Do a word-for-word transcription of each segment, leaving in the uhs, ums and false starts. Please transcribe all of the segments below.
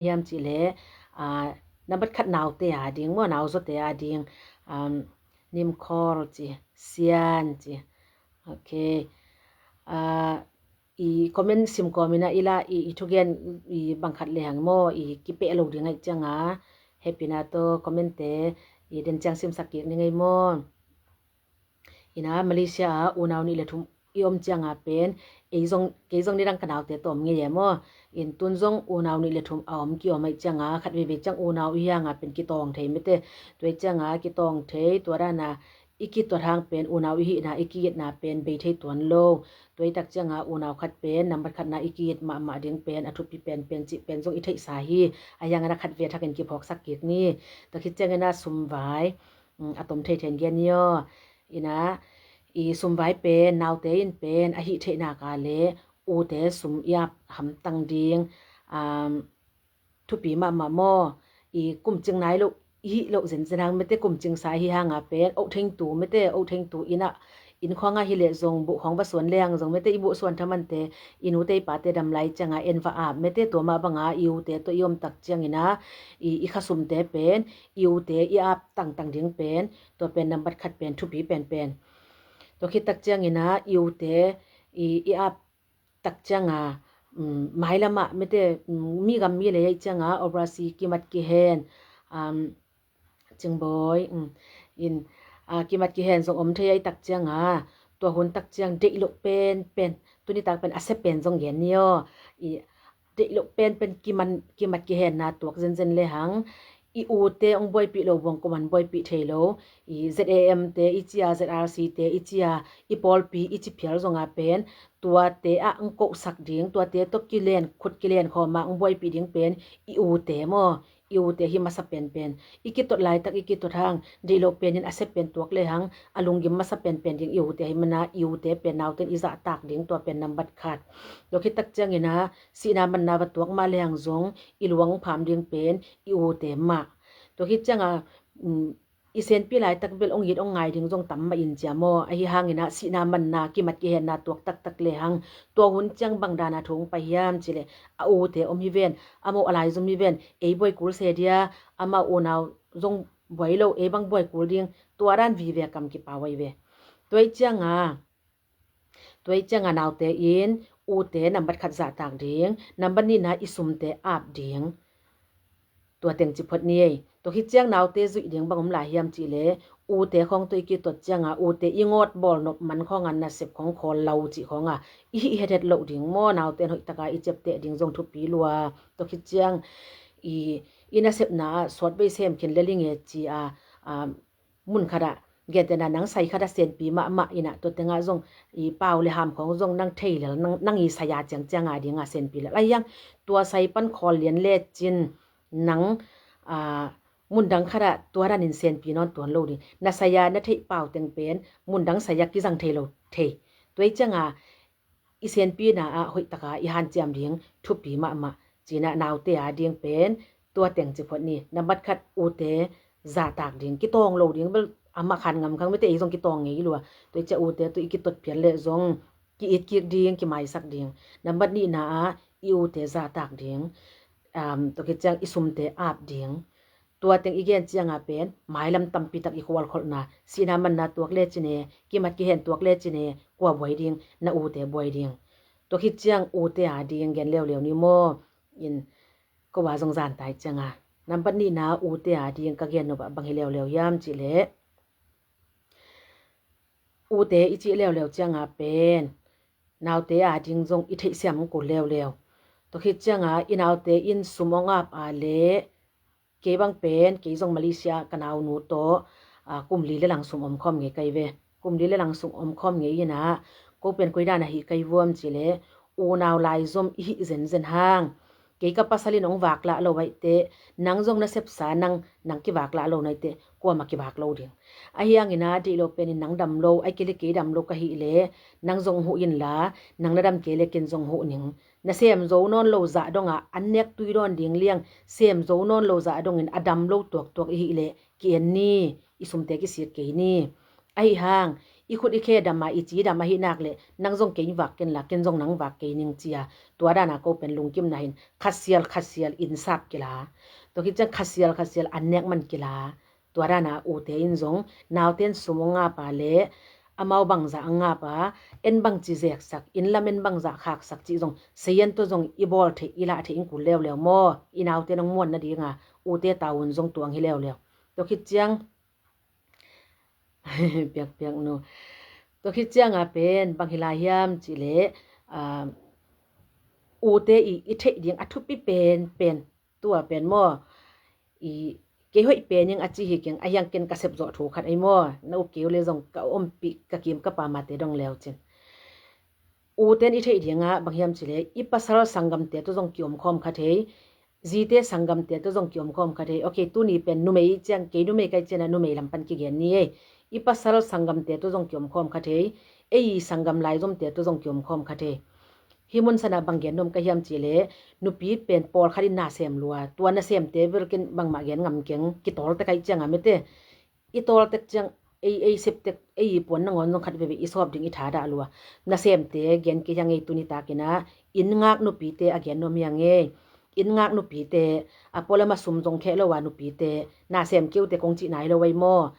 hiam cih leh, a, nambat khat naute a ding maw, nauzaw te a ding, um, Nimkhawl ci, Sian ci. Ok. A, i comment sim kawmin ah i la i, i thugen i bang khat lehang maw, i kipeh lo ding ahih ciangin, hehpihna tawh comment te i den ciang simsak kik ni ngei maw. Ina Malaysia ah unau nih le thum i om ciangin pen, ei zong, kei zong nidang ka naute tawh om ngei e maw. In tun zong unau nih le thum a om ki-om ahih ciangin, khat veivei ciang unau i hi hangin pen kitawng thei mete. Tua ahih ciangin kitawng thei, tua dan a i kitot hang pen unau i hihna, i ki-itna pen bei thei tuan lo. Tua ahih tak ciangin unau khat pen nambat khatna i ki-it mahmah ding pen a thupi penpen cih pen zong i theihsa hi. Ahi hangin a khat vei thakin kiphawksak kik ni. Tua khit ciangin a sumvai, um, a tom thei thei in gen ni aw. Ina i sumvai pen naute in pen a hih theih nak leh ute sum i ap hamtang ding, um, thupi mahmah maw. I kumcing nai loh i hih loh zenzen hang mete, kumcingsa i hi hangin pen, oh thengtu mete, oh thengtu inn ah, inn khawngah hi leh zong, buh khawng va suan lehang zong mete, i buh suan thamante, i nute i pate dam lai ciangin en va ap mete, tua mah bangin i ute tawh i om tak ciangin a, i, i khasumte pen i ute i ap tangtang ding pen, tua pen nambat khat pen thupi penpen. Tua khit tak ciangin a i ute i, i ap tak ciangin, um, mailam ah mete, um, mi gam mi lei ahih ciangin operasi kimat kihen, um, Cingbawi, um, in, a, kimat kihen zong om thei ahih tak ciangin, tua hun tak ciang deih loh penpen, tuni tak pen a sia pen zong gen ni aw. I deih loh penpen kiman, kimat kihenna tuak zenzen lehang, i ute hong buaipih lo buang kuaman buaipih thei lo. I Z A M te i ci a, Z R C te i ci a, i pawlpi i ci phial zongin pen, tuate ah hong kohsak ding, tuate tawh kilen, khut kilen khawm a hong buaipih ding pen i ute maw, i ute hi masa penpen. I kitot laitak i kitot hang, deih loh penin a sia pen tuak lehang, a lunggim masa penpen ding i ute hi mana, i ute pen naute in i zahtak ding, tua pen nambat khat. Tua khit tak ciangin a, sihna manna va tuak mah lehang zong, i luang pham ding pen i ute mah. Tua khit ciangin, um, i senpi laitak bel hong it hong ngai ding zong tam mah in cia maw. Ahi hangin a, sihna manna, kimat kihenna tuak taktak lehang, tua hun ciang bang dan a thu hong pai hiam cih leh, a ute om hi ven, amau a lai zum hi ven, ei buai kul se dia, amau unau zong buai lo, ei bang buai kul ding, tua dan vive a kam kipau ahi ve. Tua ahih ciangin, tua ahih ciangin naute in ute nambat khat zahtak ding, nambat nihna i sumte ap ding. Tua teng ci phot ni ei. Tua khit ciang naute zuih ding bang om lai hiam cih leh, ute khawng tawh i kitot ciangin, ute i ngawt bawl nop man khawngin nasep khawng khawl lo cih khawngin i hih hethet loh ding maw, naute in hoih takin i ciapteh ding zong thupi lua. Tua khit ciang i, i nasepna ah sawtvei sem khin lel ing e ci a, a, mun khat ah, gentehna nang sai khat ah senpi mahmah in a, tua tengah zong i pau le ham khawng zong nang thei lel, nang, nang i sai a ciangciang a dingin senpi lel. Ahi hang tua sai pan khawl lian lecin nang, a, mun dang khat ah tua danin senpi nawn tuan lo ding. Na sai a na theih pau teng pen mun dang sai a kizang thei lo thei. Tua ahih ciangin i senpina ah hoih takin i hanciam ding thupi mahmah. Ci-in a naute a ding pen tua teng ci phot ni. Nambat khat ute zahtak ding, kitawng lo ding bel amah khan ngam kha ing, mite ei zong kitawng ngei lua. Tua ahih ciang ute tawh i kitot phial leh zong ki-it kik ding, kimaisak ding. Nambat nihna ah i ute zahtak ding, um, tua khit ciang i sumte ap ding. Tua teng i gen ciangin pen mailam tampi tak i khualkholhna, sihna manna tuak lecin e, kimat kihen tuak lecin e, kua buai ding, na ute buai ding. Tua khit ciang ute a ding gen leuleu ni maw. In ko a zong zan tai ciangin, nambat nihna ute a ding ka gen nop ah bang hi leuleu hiam cih leh, ute i cih leuleu ciangin pen naute a ding zong i theihsiam kul leuleu. Tua khit ciangin i naute in sum hong ap a leh, kei bang pen, kei zong Malaysia ka naunu tawh, a, kum li le lang sung om khawm ngei ka hi ve. Kum li le lang sung om khawm ngei in a, ko pen koi dan ahi ka hi vuam cih leh, unau laizom i hih zenzen hang, kei ka pasal in hong vaklah lo ahih teh, nang zong na sepsa nang, nang kivaklah lo na hih teh, kuamah kivak lo ding. Ahi hangin a, deih loh penin nang dam lo, ahih kei leh kei dam lo ka hih leh, nang zong huh inla, nang na dam kei leh ken zong huh ning. Na sem zo nawn lo zah dongin an nek tui dawn ding liang, sem zo nawn lo zah dongin a dam lo tuaktuak i hih leh ki-en ni, i sumte kisik kei ni. Ahi hang, i khut i khe dam a, i ci dam ahih nak leh nang zong kei vak ken la, ken zong nang vak kei ning ci a, tua dan a ko pen lungkim na hin khasial khasial inn sap kila. Tua khit ciang khasial khasial an nek man kila. Tua dan a ute in zong naute in sum a ngap a leh amau bangzah a ngap a, en bangci zeksak, inn lam en bangzah khaksak cih zong sayan tawh zong i bawl theih, i lah theih in kul leuleu maw? I naute nong muan nading a ute tavuan zong tuang hi leuleu. Tua khit ciang piakpiak nu. Tua khit ciang a pen bang hi lai hiam cih leh, ah, ute i, i theih ding a thupi pen pen tua pen maw? I kei hoih pen ing a ci hi keng, a hiang ken ka sep zawh thu khat ei maw? Na uk keu le zong ka ompih ka kim ka pamate dong leu cin. Uten i theih ding a bang hiam cih leh i pasal sanggamte tawh zong kiom khawm kha thei, zite sanggamte tawh zong kiom khawm kha thei. Ok, tuni pen numei ciang, kei numei kai ciang a numei lam pan kigen ni ei. I pasal sanggamte tawh zong kiom khawm kha thei, ei sanggam laizomte tawh zong kiom khawm kha thei. Hi mun san a bang gen nuam ka hiam cih leh nupi pen pawlkhat in na sem lua, tua na semte bel ken bangmah gen ngam keng, kitawl tek ai ciang a mete. I tawl tek ciang ei, ei sep tek, ei i puan nangawn zong khat veve i sawp ding i thadah lua. Na semte gen kei hiang ei, tuni takin a inn ngak nupite a gen nuam hiang ei. Inn ngak nupite, a pualam a sum zong kheh lo a nupite, na sem keute kong cih nai lo ei maw?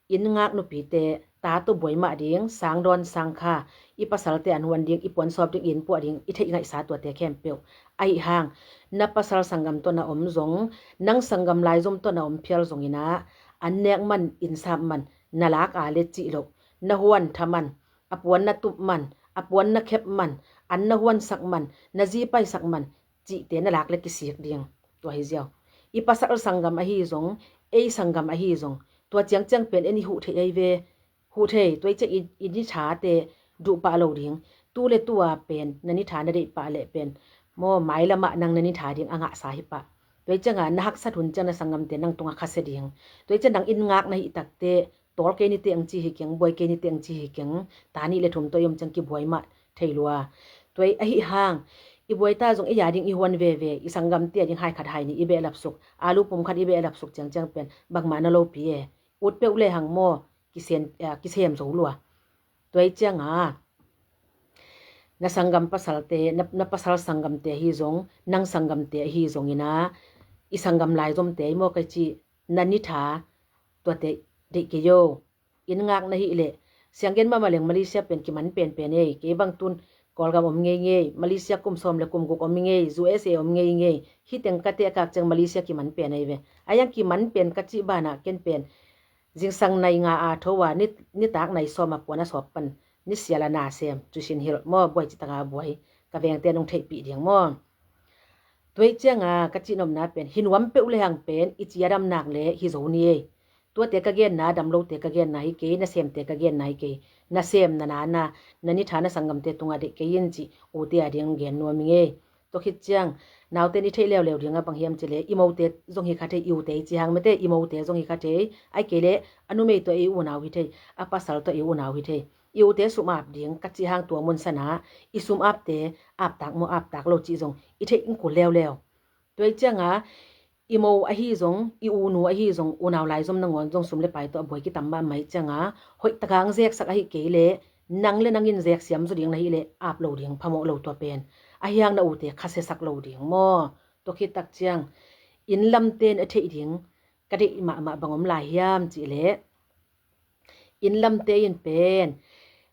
Inn ngak nupite ta tawh buai mah ding, sang dawn sang kha, i pasalte an huan ding, i puan sawp ding, i inn puah ding, i theih ngaihsa tuate khempeuh. Ahi hang na pasal sanggam tawh na om zong, nang sanggam laizom tawh na om phial zongin a, an nek man, inn sap man, na lak a le cih loh, na huan tha man, a puan na tup man, a puan na khep man, an na huansak man, na zi paisak man, cihte na lak le kisik ding. Tua hi ziau. I pasal sanggam ahi zong, ei sanggam ahi zong, tua ciangciang pen en i huh theih ahi ve. Huh thei, tua i ciang i, i ni thate duh pah lo ding. Tu le tu a pen na ni tha na deih pah leh pen maw, mailam ah nang na ni tha ding a ngahsa hi pah. Tua i ciang a na haksat hun ciang na sanggamte nang tung a khasia ding. Tua i ciang nang inn ngak na hih takte tawl kei ni teng ci hi keng, buai kei ni teng ci hi keng, ta nih le thum tawh i om ciang kibuai mah thei lua. Tua i ahi hang i buai ta zong ei a ding i huan veve, i sanggamte a ding hai khat hai nih i behlap suk, alu pum khat i behlap suk ciangciang pen bangmah na lopi e. Ut peuh le hang maw, kisem, eh, kisem zo lua. Tua i ciang a na sanggam pasalte, na, na pasal sanggamte ahi zong, nang sanggamte ahi zongin a, i sanggam laizomte ahi maw kai ci, na ni tha tuate deih kei o. Inn ngak na hih leh, sianggen mahmah leng Malaysia pen kiman penpen ei, kei bang tun Kawlgam om ngeingei, Malaysia kum sawm le kum guk om ngei, U S A om ngeingei, hih teng ka teh kak ciang Malaysia kiman pen ei ve. A iang kiman pen ka cih banah ken pen zingsang nai nga a tho a, ni, nitak nai sawm a puan a sawp pan, ni sial a na sem, cu sin hilh maw, buai citang a buai, ka vengte nong theihpih ding maw? Tua i ciang a ka cihnopna pen hi nuam peuh le hang pen i ci a damnak le hi zo ni ei. Tuate ka genna, dam lote ka genna hi kei, na semte ka genna hi kei. Na sem, na nana, na ni tha na sanggamte tungah deih kei in cih ute a ding gen nuam ing ei. Tua khit ciang naute in i theih leuleu ding a bang hiam cih leh i mote zong hi kha thei, i ute i ci hang mete, i mote zong hi kha thei. Ai kei leh a numei tawh ei unau hi thei, a pasal tawh ei unau hi thei. I ute sum ap ding ka cih hang tua mun san a i sum apte aptak maw aptak lo cih zong i theih in kul leuleu. Tua i ciang a i mo ahi zong, i unu ahi zong, unau laizom nangawn zong sum le pai tawh a buai kitam mahmah i ciang a, hoih tak a ang zeksak ahi kei leh nang le nang in zek siam zaw ding na hih leh ap lo ding phamawh lo tua pen. Ahi hang na ute khasiasak lo ding maw? Tua khit tak ciang inn lamte in a theih ding ka deih mahmah bang om lai hiam cih leh, inn lamte in pen,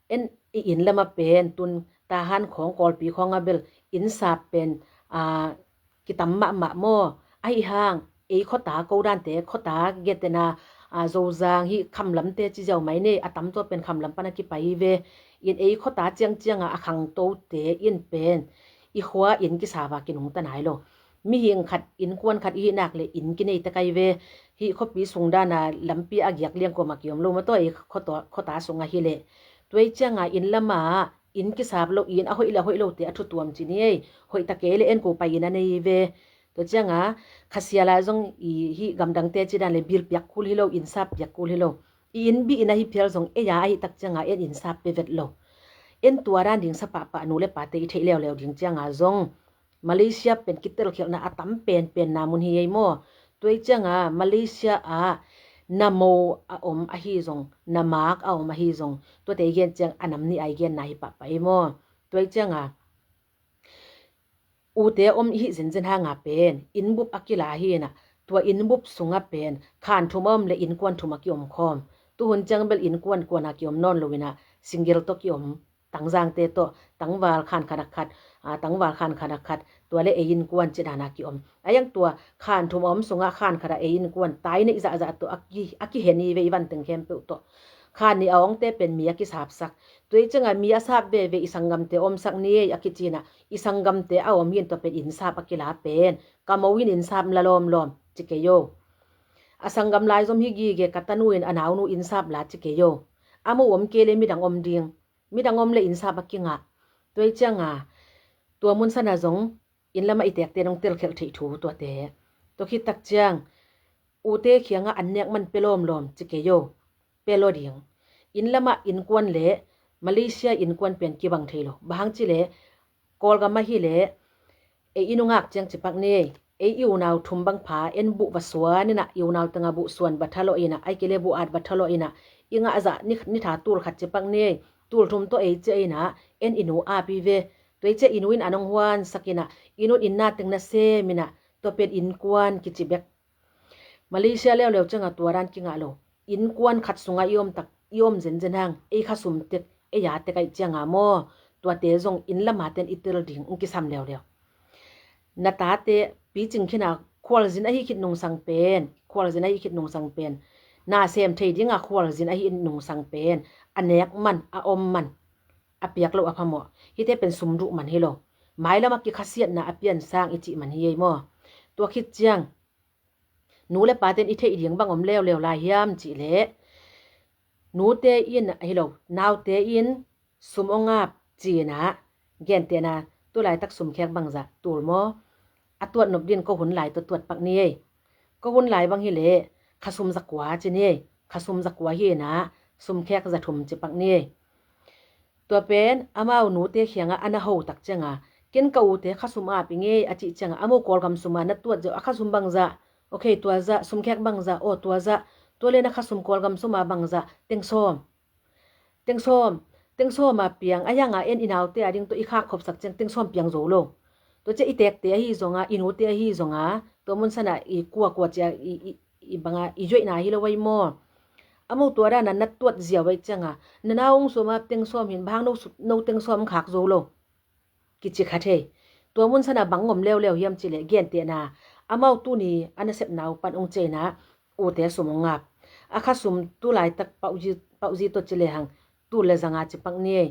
en, i inn lam a pen tun Tahan khawng, Kawlpi khawng a bel inn sap pen, a, kitam mahmah maw? Ahi hang ei khuata ko dante, khuata gentehna, a, Zozang hih kham lamte ci ziau mai nei, a tam tua pen kham lam pan a kipai hi ve. In ei khuata ciangciang a, a khangtote in pen i khua inn kisap a kinungta nai lo. Mihing khat, innkuan khat i hih nak leh inn kinei tek ai ve. Hih khuapi sung dan a lampi a giak liang kuamah kiom lo maw, tua i khuata, khuata sung ahi leh. Tua i ciang a inn lam a inn kisap lo, inn a hoih le a hoih lote a thu tuam ci ni ei. Hoih ta kei leh en ko pai inn a nei ve. Tua ciang a khasia lai zong i hih gamdangte ci dan leh bil piak kul hi lo, inn sap piak kul hi lo. I inn bih in ahi phial zong ei a ahi tak ciang a en inn sap pe vet lo. En tua dan ding sa pahpah nu le pate i theih leuleu ding ciang a zong Malaysia pen kitelkhialhna a tam penpenna mun hi ei maw? Tua i ciang a Malaysia ah na mo a om ahi zong, na maak a om ahi zong, tuate i gen ciang a nam nih a i genna hi pahpah ei maw? Tua i cianga ute om i hih zenzen hanga pen innbup a kila hi inah, tua innbup sunga pen khan thum a om le innkuan thum a kiom khawm. Tuhun ciang bel innkuan kuana kiom nawn lo inah single tawh kiom. Tangzangte tawh tangval khan khat a khat, a, tangval khan khat a khat, tua le ei innkuan ci dana kiom. A iang tua khan thum a om sungah khan khat a ei innkuan tai neih zahzah tawh a ki, a kihen i ve i vanteng khempeuh tawh. Khan nih a ongte pen mi a kisapsak. Tua i cianga mi a sap veve i sanggamte omsak ni ei a kicinah i sanggamte a om hin tua pen innsap a kila pen ka mo in innsap la lawmlawm ci kei o. A sanggam laizom hi gige ka tanu in a naunu innsap la ci kei o. A mo om kei le midang om ding. Midang om le innsap a kingah. Tua i cianga tua munsana zong inn lamah i tekte nong telkhelh theih thu tuate. Tua khit tak ciang ute khiangah an nek man pia lawmlawm ci kei o. Pia lo ding. Inn lamah innkuan le Malaysia innkuan pen kibang thei lo. Bang hang ci le Kawlgam ahi le ei i nungak ciang cipak ni ei. Ei i unau thum bang pha en buh va suan inah, i unau tengah buh suan va thalawh inah, ai kei le buh at va thalawh inah, i ngahzah ni, ni tha tul khat cipak ni ei. Tul thum tawh ei cia inah en i nu api ve. Tua i cia i nu in a nong huansak inah i nun inna teng na sem inah tua pen innkuan kici bek. Malaysia leuleu cianga tua dan kingah lo. Innkuan khat sunga i om tak i om zenzen hang ei khasum tek ei a tek aih cianga maw? Tuate zong inn lama ten i tel ding ong kisam leuleu. Na tate picing khina khualzin ahi khit nungsang pen, khualzin ahi khit nungsang pen, na sem thei dinga khualzin ahi nungsang pen a nek man a om man a piak lo a phamawh. Hite pen sum duh man hi lo. Mailama kikhasiatna a piansang i cih man hi ei maw? Tua khit ciang nu le paten i theih ding bang om leuleu lai hiam cih leh nute in ahi lo, naute in sum ong ap cinah gentehna tulaitak sumkhek bangzah tul maw? A tuat nop din ko hun lai tua tuat pak ni ei. Ko hun lai bang hi leh khasum zakua ci ni ei. Khasum zakua hi inah sumkhek zathum ci pak ni ei. Tua pen amau nute khiangah a na ho tak cianga ken ka ute khasum ap i ngei a cih cianga amau Kawlgam suma na tuat zeuh a khasum bangzah, okay, tuazah, sumkhek bangzah, aw tuazah, tua le na khasum Kawlgam suma bangzah, teng sawm. Teng sawm, teng sawm a piang a ianga en i naute a ding tawh i khak khopsak ciang teng sawm piang zo lo. Tua cia i tekte ahi zonga i nute ahi zonga tua munsana i kuakua cia i, i, i banga i zuaihna hi lo ai maw? A mo tua dana na tuat ziau ai cianga na nau ong sawm a teng sawm hin bang no teng sawm khak zo lo. Kici kha thei. Tua munsana bang om leuleu hiam cih leh gentehna amau tuni a nasepna uh pan ong ceina ute sum ong ap. A khasum tulaitak pauhzi tawh ci lehang tul le zanga ci pak ni ei.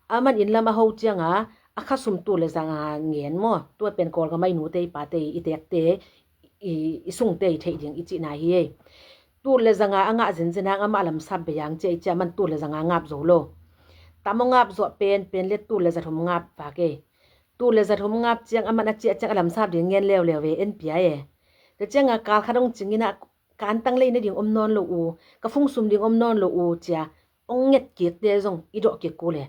A man inn lam a ho cianga a khasum tul le zanga ngen maw? Tua pen Kawlgam a i nute i pate i tekte i, i sungte i theih ding i cihna hi ei. Tul le zanga a ngah zenzen hang amah lamsap beiang cia i cia man tul le zanga ngap zo lo. Tam ong ngap zawh pen pen le tul le zathum ngap vak ei. Tul le zathum ngap ciang a man a ciah ciang a lamsap ding ngen leuleu ve en pia e. Tua cianga kal khat ong cing inah ka antang lei nading om nawn lo uh, ka fungsum ding om nawn lo uh cia ong nget kikte zong i dawh kik kul e.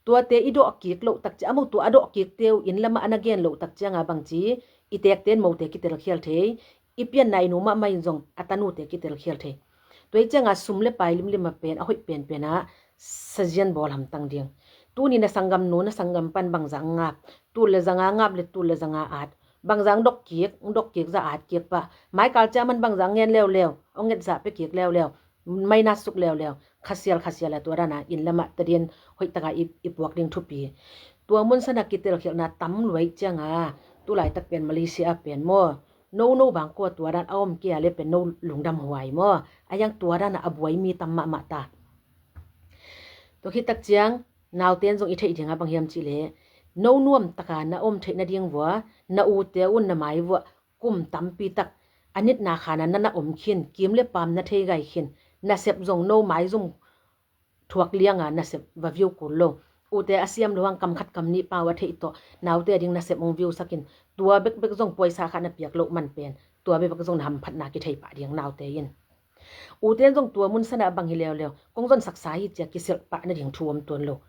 Tuate i dawh kik loh tak cia a mo tua a dawh kikte uh inn lamah a na gen loh tak cianga bangci i tekte in mote kitelkhial thei, i pianna i nu mahmah in zong a tanute kitelkhial thei. Tua i cianga sum le pai limlim a pen a hoih penpenah sazian bawl hamtang ding. Tuni na sanggam nu na sanggam pan bangzah ngap, tul le zanga ngap le tul le zanga at, bangzah dok kik, dok kik zah at kik pah. Maikal cia man bangzah ngen leuleu ong nget zah pe kik leuleu. Mai na suk leuleu, khasial khasial a tua dana inn lamah tadin hoih taka i, i puak ding thupi. Tua munsana kitelkhialhna tam luai cianga tulaitak pen Malaysia a pen maw? No no bangkua tua dan a om kia le pen no lungdam huai maw? A iang tua dana a buai mi tam mahmah ta. Tua khit tak ciang naute in zong i theih dinga bang hiam cih leh no nuam taka na om theih nading vua na ute un na mai vua kum tampi tak a nitna khana na na om khin, kim le paam na thei gai khin, nasep zong no mai zong thuak lianga nasep va view kul lo. Ute a siam lo hang kam khat kam nih pau a theih tawh naute a ding nasep ong view sakin tua bekbek zong puaisa khat na piak loh man pen tua bekbek zong na hamphatna kithei pah ding naute in. Ute in zong tua munsana bang hi leuleu kong zon saksa hi cia kiselh pah nading thu om tuan lo.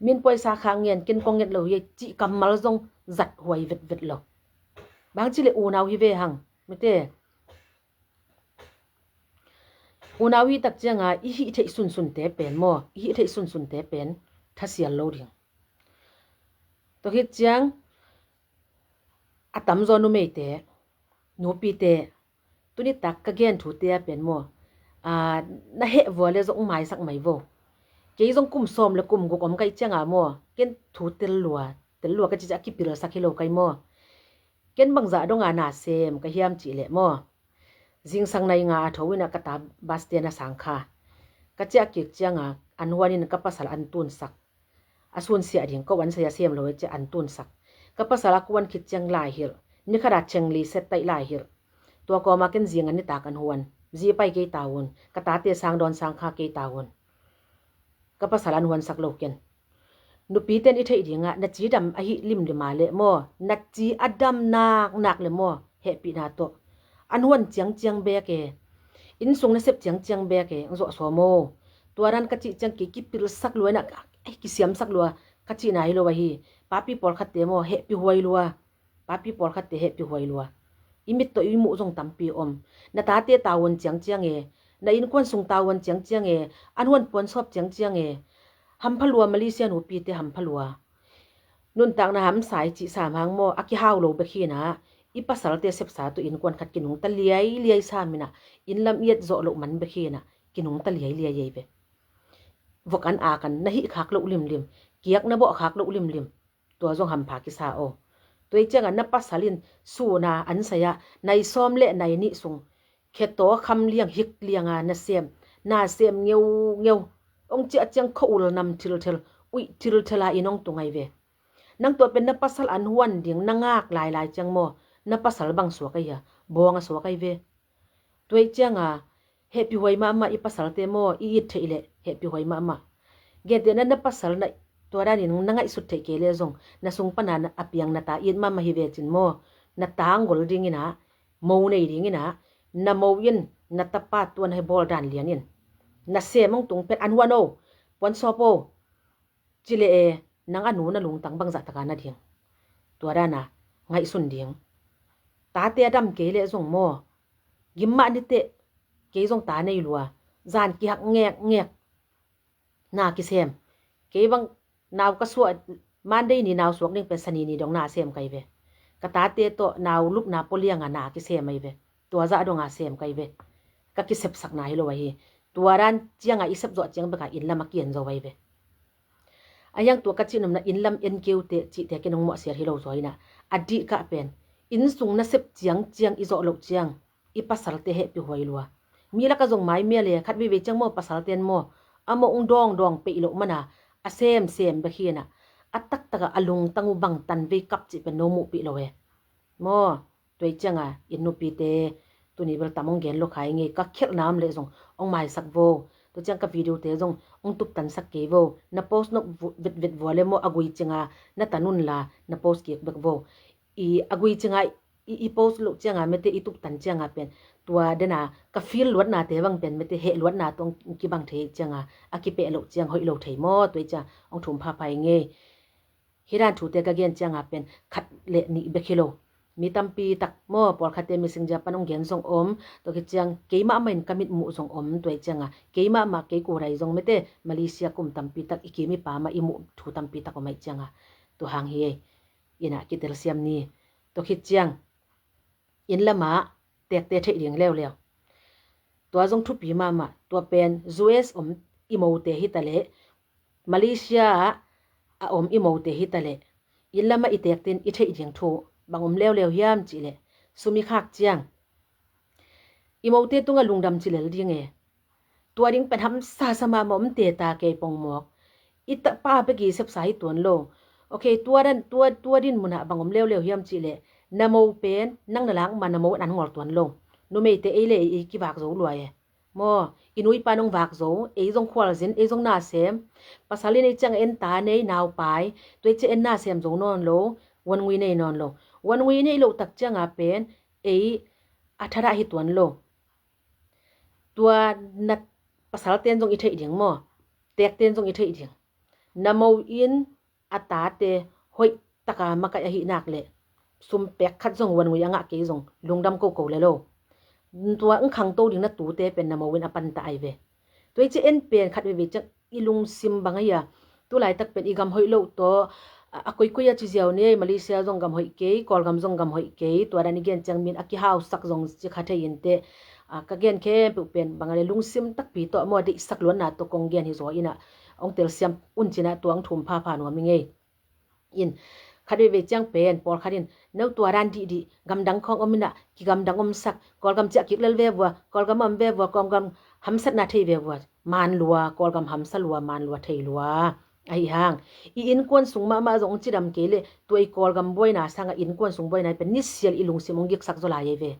Min puaisa kha ngen ken kong nget lo hi cih kammal zong zat huai vetvet lo. Bang ci le unau hi ve hang mite. Unau i tak cianga i hih theih sunsunte pen maw, i hih theih sunsunte pen thasial lo ding. Tua khit ciang a tamzaw numeite, nupite, tunitak ka gen thute a pen maw, na heh vua le zong maisak mai vo. Kei zong kum sawm le kum guk om kai cianga maw, ken thu tel lua, tel lua ka ci ciah a kipilsak hi lo kai maw. Ken bangzah donga na sem ka hiam cih leh maw, zingsang nai nga a tho ina ka ta baste na sang kha. Ka ciah kik cianga an huan in ka pasal an tunsak. A sunsiah ding ko an saya sem lo e ciah an tunsak. Ka pasal a kuan khit ciang lai hilh, ni khata cheng li set taih lai hilh. Tua kawma ken zinga nitak an huan, zi pai kei ta un, ka tate sang dawn sang kha kei ta un. Ka pasal an huansak lo ken. Nupiten i theih dingah na ci dam ahi limlima le maw, na ci a dam naknak le maw, hehpihna tawh an huan ciangciang bek e. Innsung nasep ciangciang bek e, ang zawh sawm aw. Tua dan ka cih ciang kei kipilsak lua ina, ei, kisiamsak lua ka cihna hi lo ahi. Papi pawlkhatte maw, hehpih huai lua. Papi pawlkhatte hehpih huai lua. I mit tawh i muh zong tampi om. Na tate tavuan ciangciang e, na innkuan sung tavuan ciangciang e, an huan puansawp ciangciang e. Hampha lua, Malaysia nupite hampha lua. Nuntakna hamsa i cih sam hang maw, a kihau lo bek hinah, i pasalte sepsa tawh innkuan khat kinungta liailiai sam inah, innlam i et zawh loh man bek hinah, kinungta liailiai ei ve. Vok an ak an na hih khak loh limlim, kiak na bawh khak loh limlim. Tua zong hampha kisa aw. Tua i ciangah na pasal in suna an saya nai sawm le nai nih sung khetaw kham liang hik lianga na sem, na sem ngeungeu. Ong ciah ciang kho ul nam thilthel, uih thilthela in ong tung ai ve. Nang tua pen na pasal an huan ding na ngak lailai ciang maw, na pasal bang suak ai hia? Bawng a suak ai ve. Tua i cianga hehpih huai mahmah i pasalte maw, i it theih leh hehpih huai mahmah. Gentehna na pasal na tua danin na ngaihsut theih kei leh zong na sung pana a piang na ta it mahmah hi vecin maw, na ta ngol dinginah, mo nei dinginah, na mo in na tapa tuan hei bawl dan lianin na sem ong tung pen an huan o, puan sawp o. Ci leh e, nang a nu na lungtang bangzah taka na ding. Tua dana ngaihsun ding. Tate a dam kei leh zong maw, gim mah niteh, kei zong ta nei lua, zan kihak ngekngek. Na kisem. Kei bang nau ka suah, Monday ni nau suak ding pen Sani ni dong na sem kai ve. Ka tate tawh nau lupna pua lianga na kisem ai ve. Tua zah donga sem kai ve. Ka kisepsakna hi lo ahi. Tua dan cianga i sep zawh ciang beka innlam a kian zo ai ve. A hiang tua ka cihnopna innlam en keute cihte ken ong mawhsiat hi lo zaw inah, a dih kah pen innsung nasep ciangciang i zawh loh ciang i pasalte hehpih huai lua. Mi laka zong maimia le khat veivei ciang maw, pasalten maw, a mawh ung dawngdawng peih loh mana a semsem bek hinah, a taktakah a lungtang uh bang tan vei kap cih pen no muhpih lo e. Maw, tua i cianga inn nupite, tuni bel tam ong gen lo khai ngei, ka khelhna om leh zong ong maisak vo. Tua ciang ka videote zong ong tuptansak kei vo. Na post nop vetvet vua le maw, a gui cinga na tan unla na post kik bek vo. I a gui cinga i, i post loh cianga mete i tuptan cianga pen tua dena ka feel luatnate bang pen mete heh luatna tawh ong kibang thei cianga a kipeh loh ciang hoih lo thei maw, tua i ciang ong thum phapha i ngei. Hi dan thute ka gen cianga pen khat le nih bek hi lo. Mi tampi tak maw, pawlkhatte Messenger pan ong gen zong om, tua khit ciang keimah mah in ka mit muh zong om, tua i cianga keimah mah kei kurai zong mete Malaysia kum tampi tak i kim i pamah i muh thu tampi tak om ai cianga. Tua hang hi ei. Inah kitelsiam ni. Tua khit ciang inn lamah tekte theih ding leuleu. Tua zong thupi mahmah, tua pen U S om i mote hitaleh, Malaysia ah a om i mote hitaleh, inn lamah i tekte in i theih ding thu bang om leuleu hiam cihleh, sum i khak ciang i mote tungah lungdam ci lel ding e. Tua ding pen hamsa sa mahmah om teta kei pongmawk. I tapa bek i sepsa hi tuan lo. Ok, tua dan, tua, tua din munah bang om leuleu hiam cihleh, na mo pen nang na lak ma na mo an ngol tuan lo. Numeite ei le ei, ei kivak zo lua e. Maw, i nuipa nong vak zo, ei zong khualzin, ei zong nasem. Pasal in ei ciang en ta nei, naupai, tua ei ciang en nasem zo nawn lo, wan ngui nei nawn lo. Wan ngui nei loh tak cianga pen ei a thadah hi tuan lo. Tua na pasalten zong i theih ding maw, tekten zong i theih ding. Na mo in a tate hoih taka makaih ahih nak leh, sum pek khat zong wan ngui a ngah kei zong lungdam koko le lo. Tua ang khangto ding na tute pen na mo in a panta ai ve. Tua i ci en pen khat veve ciang i lungsim bang a hia? Tulaitak pen i gam hoih loh tawh a koikoi a ci ziau ni ei, Malaysia zong gam hoih kei, Kawlgam zong gam hoih kei, tua dan i gen ciang min a kihausak zong ci kha thei in teh. Ka gen khempeuh pen bang a le lungsim takpi tawh maw deihsak luatna tawh kong gen hi zaw inah hong telsiam un cinah tua ang thum phapha nuam i ngei. In khat veve ciang pen pawlkhat in no tua dan dihdih gamdang khawng om inah kigamdang omsak, Kawlgam ciah kik lel ve vua, Kawlgam om ve vua, Kawlgam hamsatna thei ve vua, man lua, Kawlgam hamsa lua, man lua, thei lua. Ahi hang i innkuan sung mahmah zong cidam kei le tua i Kawlgam buaina sanga innkuan sung buaina pen nisial i lungsim hong giksak zaw lai ei ve.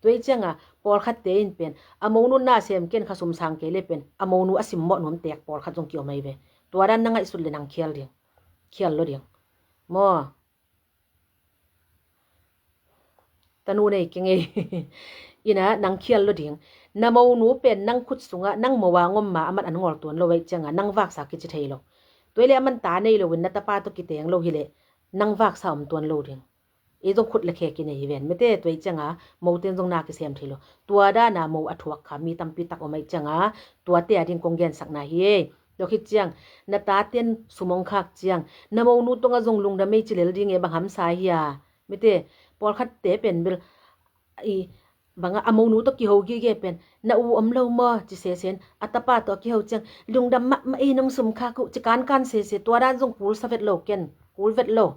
Tua i cianga pawlkhatte in pen a monu na sem ken kha sum sang kei le pen a monu a simmawh nuam tek pawlkhat zong kiom ei ve. Tua dan na ngaihsut le nang khial ding, khial lo ding maw? Tanu nei kei ngei. Ina nang khial lo ding. Na monu pen nang khut sungah nang mo a ngom ma a man an ngol tuan lo ei cianga nang vaksa kici thei lo. Tua i le a man ta nei loin na tapa tawh kiteng lo hi le nang vaksa om tuan lo ding. Ei zong khut le khe kinei hi ven mete, tua i cianga moten zong na kisem thei lo. Tua dana mo a thuak kha mi tampi tak om ei cianga tuate a ding kong gensakna hi ei. Tua khit ciang na taten sum hong khak ciang na monu tungah zong lungdam ei ci lel ding e, bang hamsa hia? Mete, pawlkhatte pen bel i bangah a monu tawh kiho gige pen na u om lo maw ci sesen a tapa tawh a kiho ciang lungdam mahmah ei, nong sum khak uh ci kankan sese, tua dan zong kul sa vet lo ken, kul vet lo.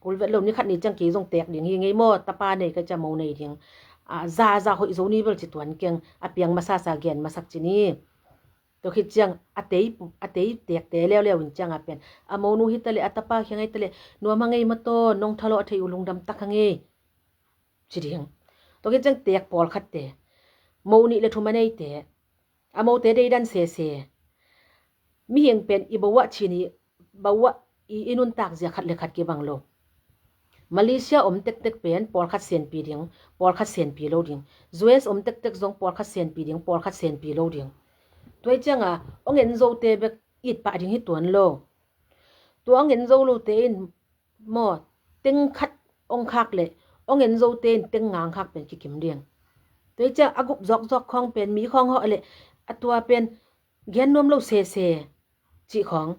Kul vet lo, ni khat ni ciang kei zong tek ding hi ngei maw, tapa nei ka cia mo nei ding. A zaza hoih zo ni bel ci tuan keng, a piang masasa gen masak ci ni. Tua khit ciang a tei, a tei tekte leuleu in cianga pen a monu hi tale, a tapa khiang hi tale, nuam a ngei mataw, nong thalawh a thei uh lungdam tak a ngei ci ding. Tua khit ciang tek pawlkhatte mo nih le thum a neite a mote deidan sese. Mihing pen i bawah chin i bawah i, i nuntak zia khat le khat kibang lo. Malaysia om tektek pen pawlkhat senpi ding, pawlkhat senpi lo ding. U S om tektek zong pawlkhat senpi ding, pawlkhat senpi lo ding. Tua i cianga ong en zote bek it pah ding hi tuan lo. Tua ong en zo lote in maw teng khat ong khak le ong en zote in teng nga ong khak pen kikim ding. Tua i ciang a gup zawkzawk khawng pen mi khawng hawh le a tua pen gen nuam lo sese cih khawng,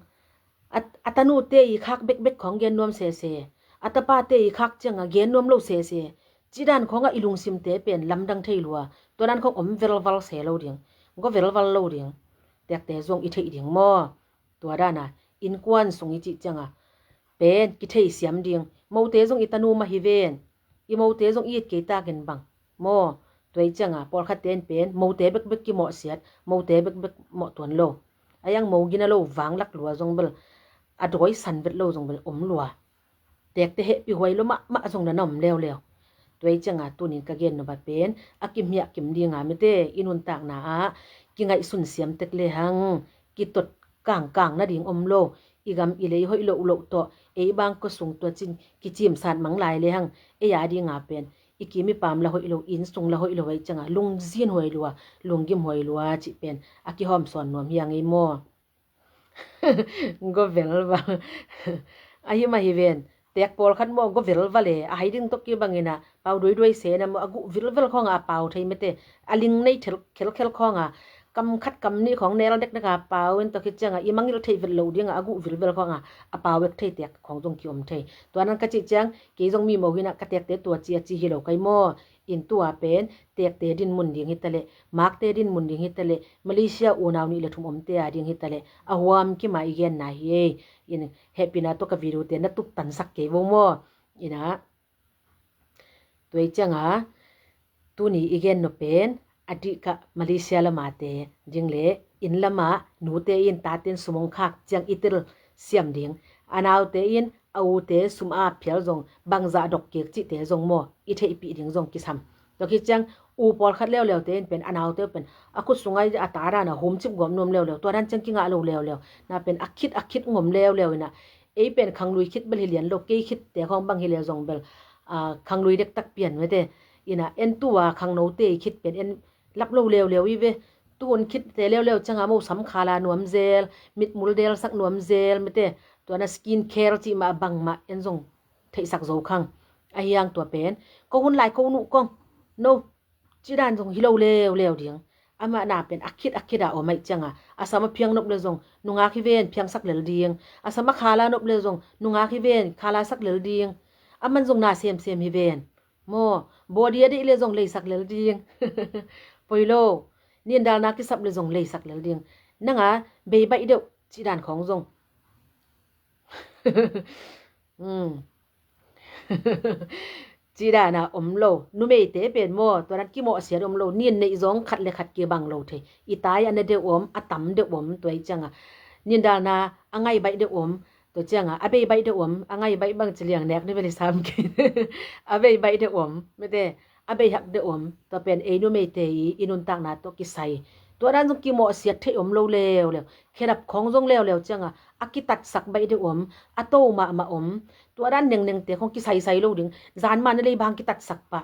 a tanute i khak bekbek khawng gen nuam sese, a tapate i khak cianga gen nuam lo sese, cih dan khawngah i lungsimte pen lamdang thei lua. Tua dan khawng om velval se lo ding, go velval lo ding. Tekte zong i theih ding maw? Tua dana innkuan sung i cih cianga pen kitheisiam ding. Mote zong i tanu mah hi ven, i mote zong i it kei takin bang maw? Tua i cianga pawlkhatte in pen mote bekbek kimawhsiat, mote bekbek mawh tuan lo. A iang mo gina lo vanglak lua zong bel, a dawi san vet lo zong bel om lua. Tekte hehpih huai lo mahmah zong na na om leuleu. Tua i cianga tunin ka gen nop a pen a kimhiah kim dinga mete i nuntakna ah kingaihsun siam tek lehang kitot kangkang nading om lo. I gam i lei hoih loh loh tawh ei bang kua sung tua cin kicimsat mang lai lehang ei a dinga pen i kim i pam la hoih lo, inn sung la hoih lo ei cianga lungzin huai lua, lunggim huai lua cih pen a kihawm sawn nuam hi a ngei maw? Go velval. Ahi mah hi ven. Tek pawlkhat maw go velval e, a hai ding tawh kibangina pau duaiduai sena maw a guh vilvel khawnga a pau thei mete. A ling nei khelkhel khawnga kam khat kam nih khawng nel dekdeka pau in tua khit cianga i mangilh theih vet loh dinga a guh vilvel khawnga a pau ek thei tek khawng zong kiom thei. Tua nan ka cih ciang kei zong mi mo hina ka tekte tua ci a ci hi lo kai maw? In tua pen tekte dinmun ding hi taleh, makte dinmun ding hi taleh, Malaysia unau nih le thum omte a ding hi taleh a huam kima i genna hi ei. In hehpihna tawh ka video te na tuktansak kei vo maw? Ina tua i cianga tuni i gen nop pen a dihkah Malaysia lamate ding le inn lama nute in taten sum hong khak ciang i tel siam ding, a naute in a ute sum a phial zong bangzah dok kik cihte zong maw i theihpih ding zong kisam. Tua khit ciang u pawlkhat leuleute in pen a naute uh pen a khut sunga a ta dana humcip gawp nuam leuleu, tua dan ciang kingah lo leuleu. Na pen a khit a khit ngom leuleu ina ei pen khanglui khit bel hi lian lo, kei khitte khawng bang hi le zong bel khanglui dektak pian mete. Ina en tua khangnote i khit pen en lap lo leuleu i ve. Tuhun khitte leuleu cianga mo sam khala nuam zel, mitmul delsak nuam zel mete. Tuana skin care cih mah a bangmah en zong theihsak zo khang. Ahiang tua pen ko hun lai ko nuh kong no Cidan zong hi lo leuleu ding. Amah na pen a khit a khit a om ahih cianga, a sam a phiang nop le zong nungak hi ven, phiangsak lel ding. A sam a khala nop le zong nungak hi ven, khalasak lel ding. Aman zong na semsem hi ven. Maw, body a deih le zong leisak lel ding. Poi lo, nindalna kisap le zong leisak lel ding. Nanga bei baih deuh cidan khawng zong. Hmm. Cidana om lo. Numeite pen maw, tua dan kimawhsiat om lo. Nin neih zong khat le khat kibang lo thei. I tai a na deuh om, a tam deuh om, tua i cianga. Nindalna a ngai baih deuh om, tua cianga. A bei baih deuh om, a ngai baih bang ci liang nek ni beli sam kei. A bei baih deuh om, mete. A bei hak deuh om, tua pen ei numeite i, i nuntakna tawh kisai. Tua dan zong kimawhsiat theih om lo leuleu. Khedap khawng zong leuleu cianga, a kitatsak baih deuh om, a to mahmah om. Tua dan nengnengte khawng kisaisai lo ding. Zan man a lei bang kitatsak pah.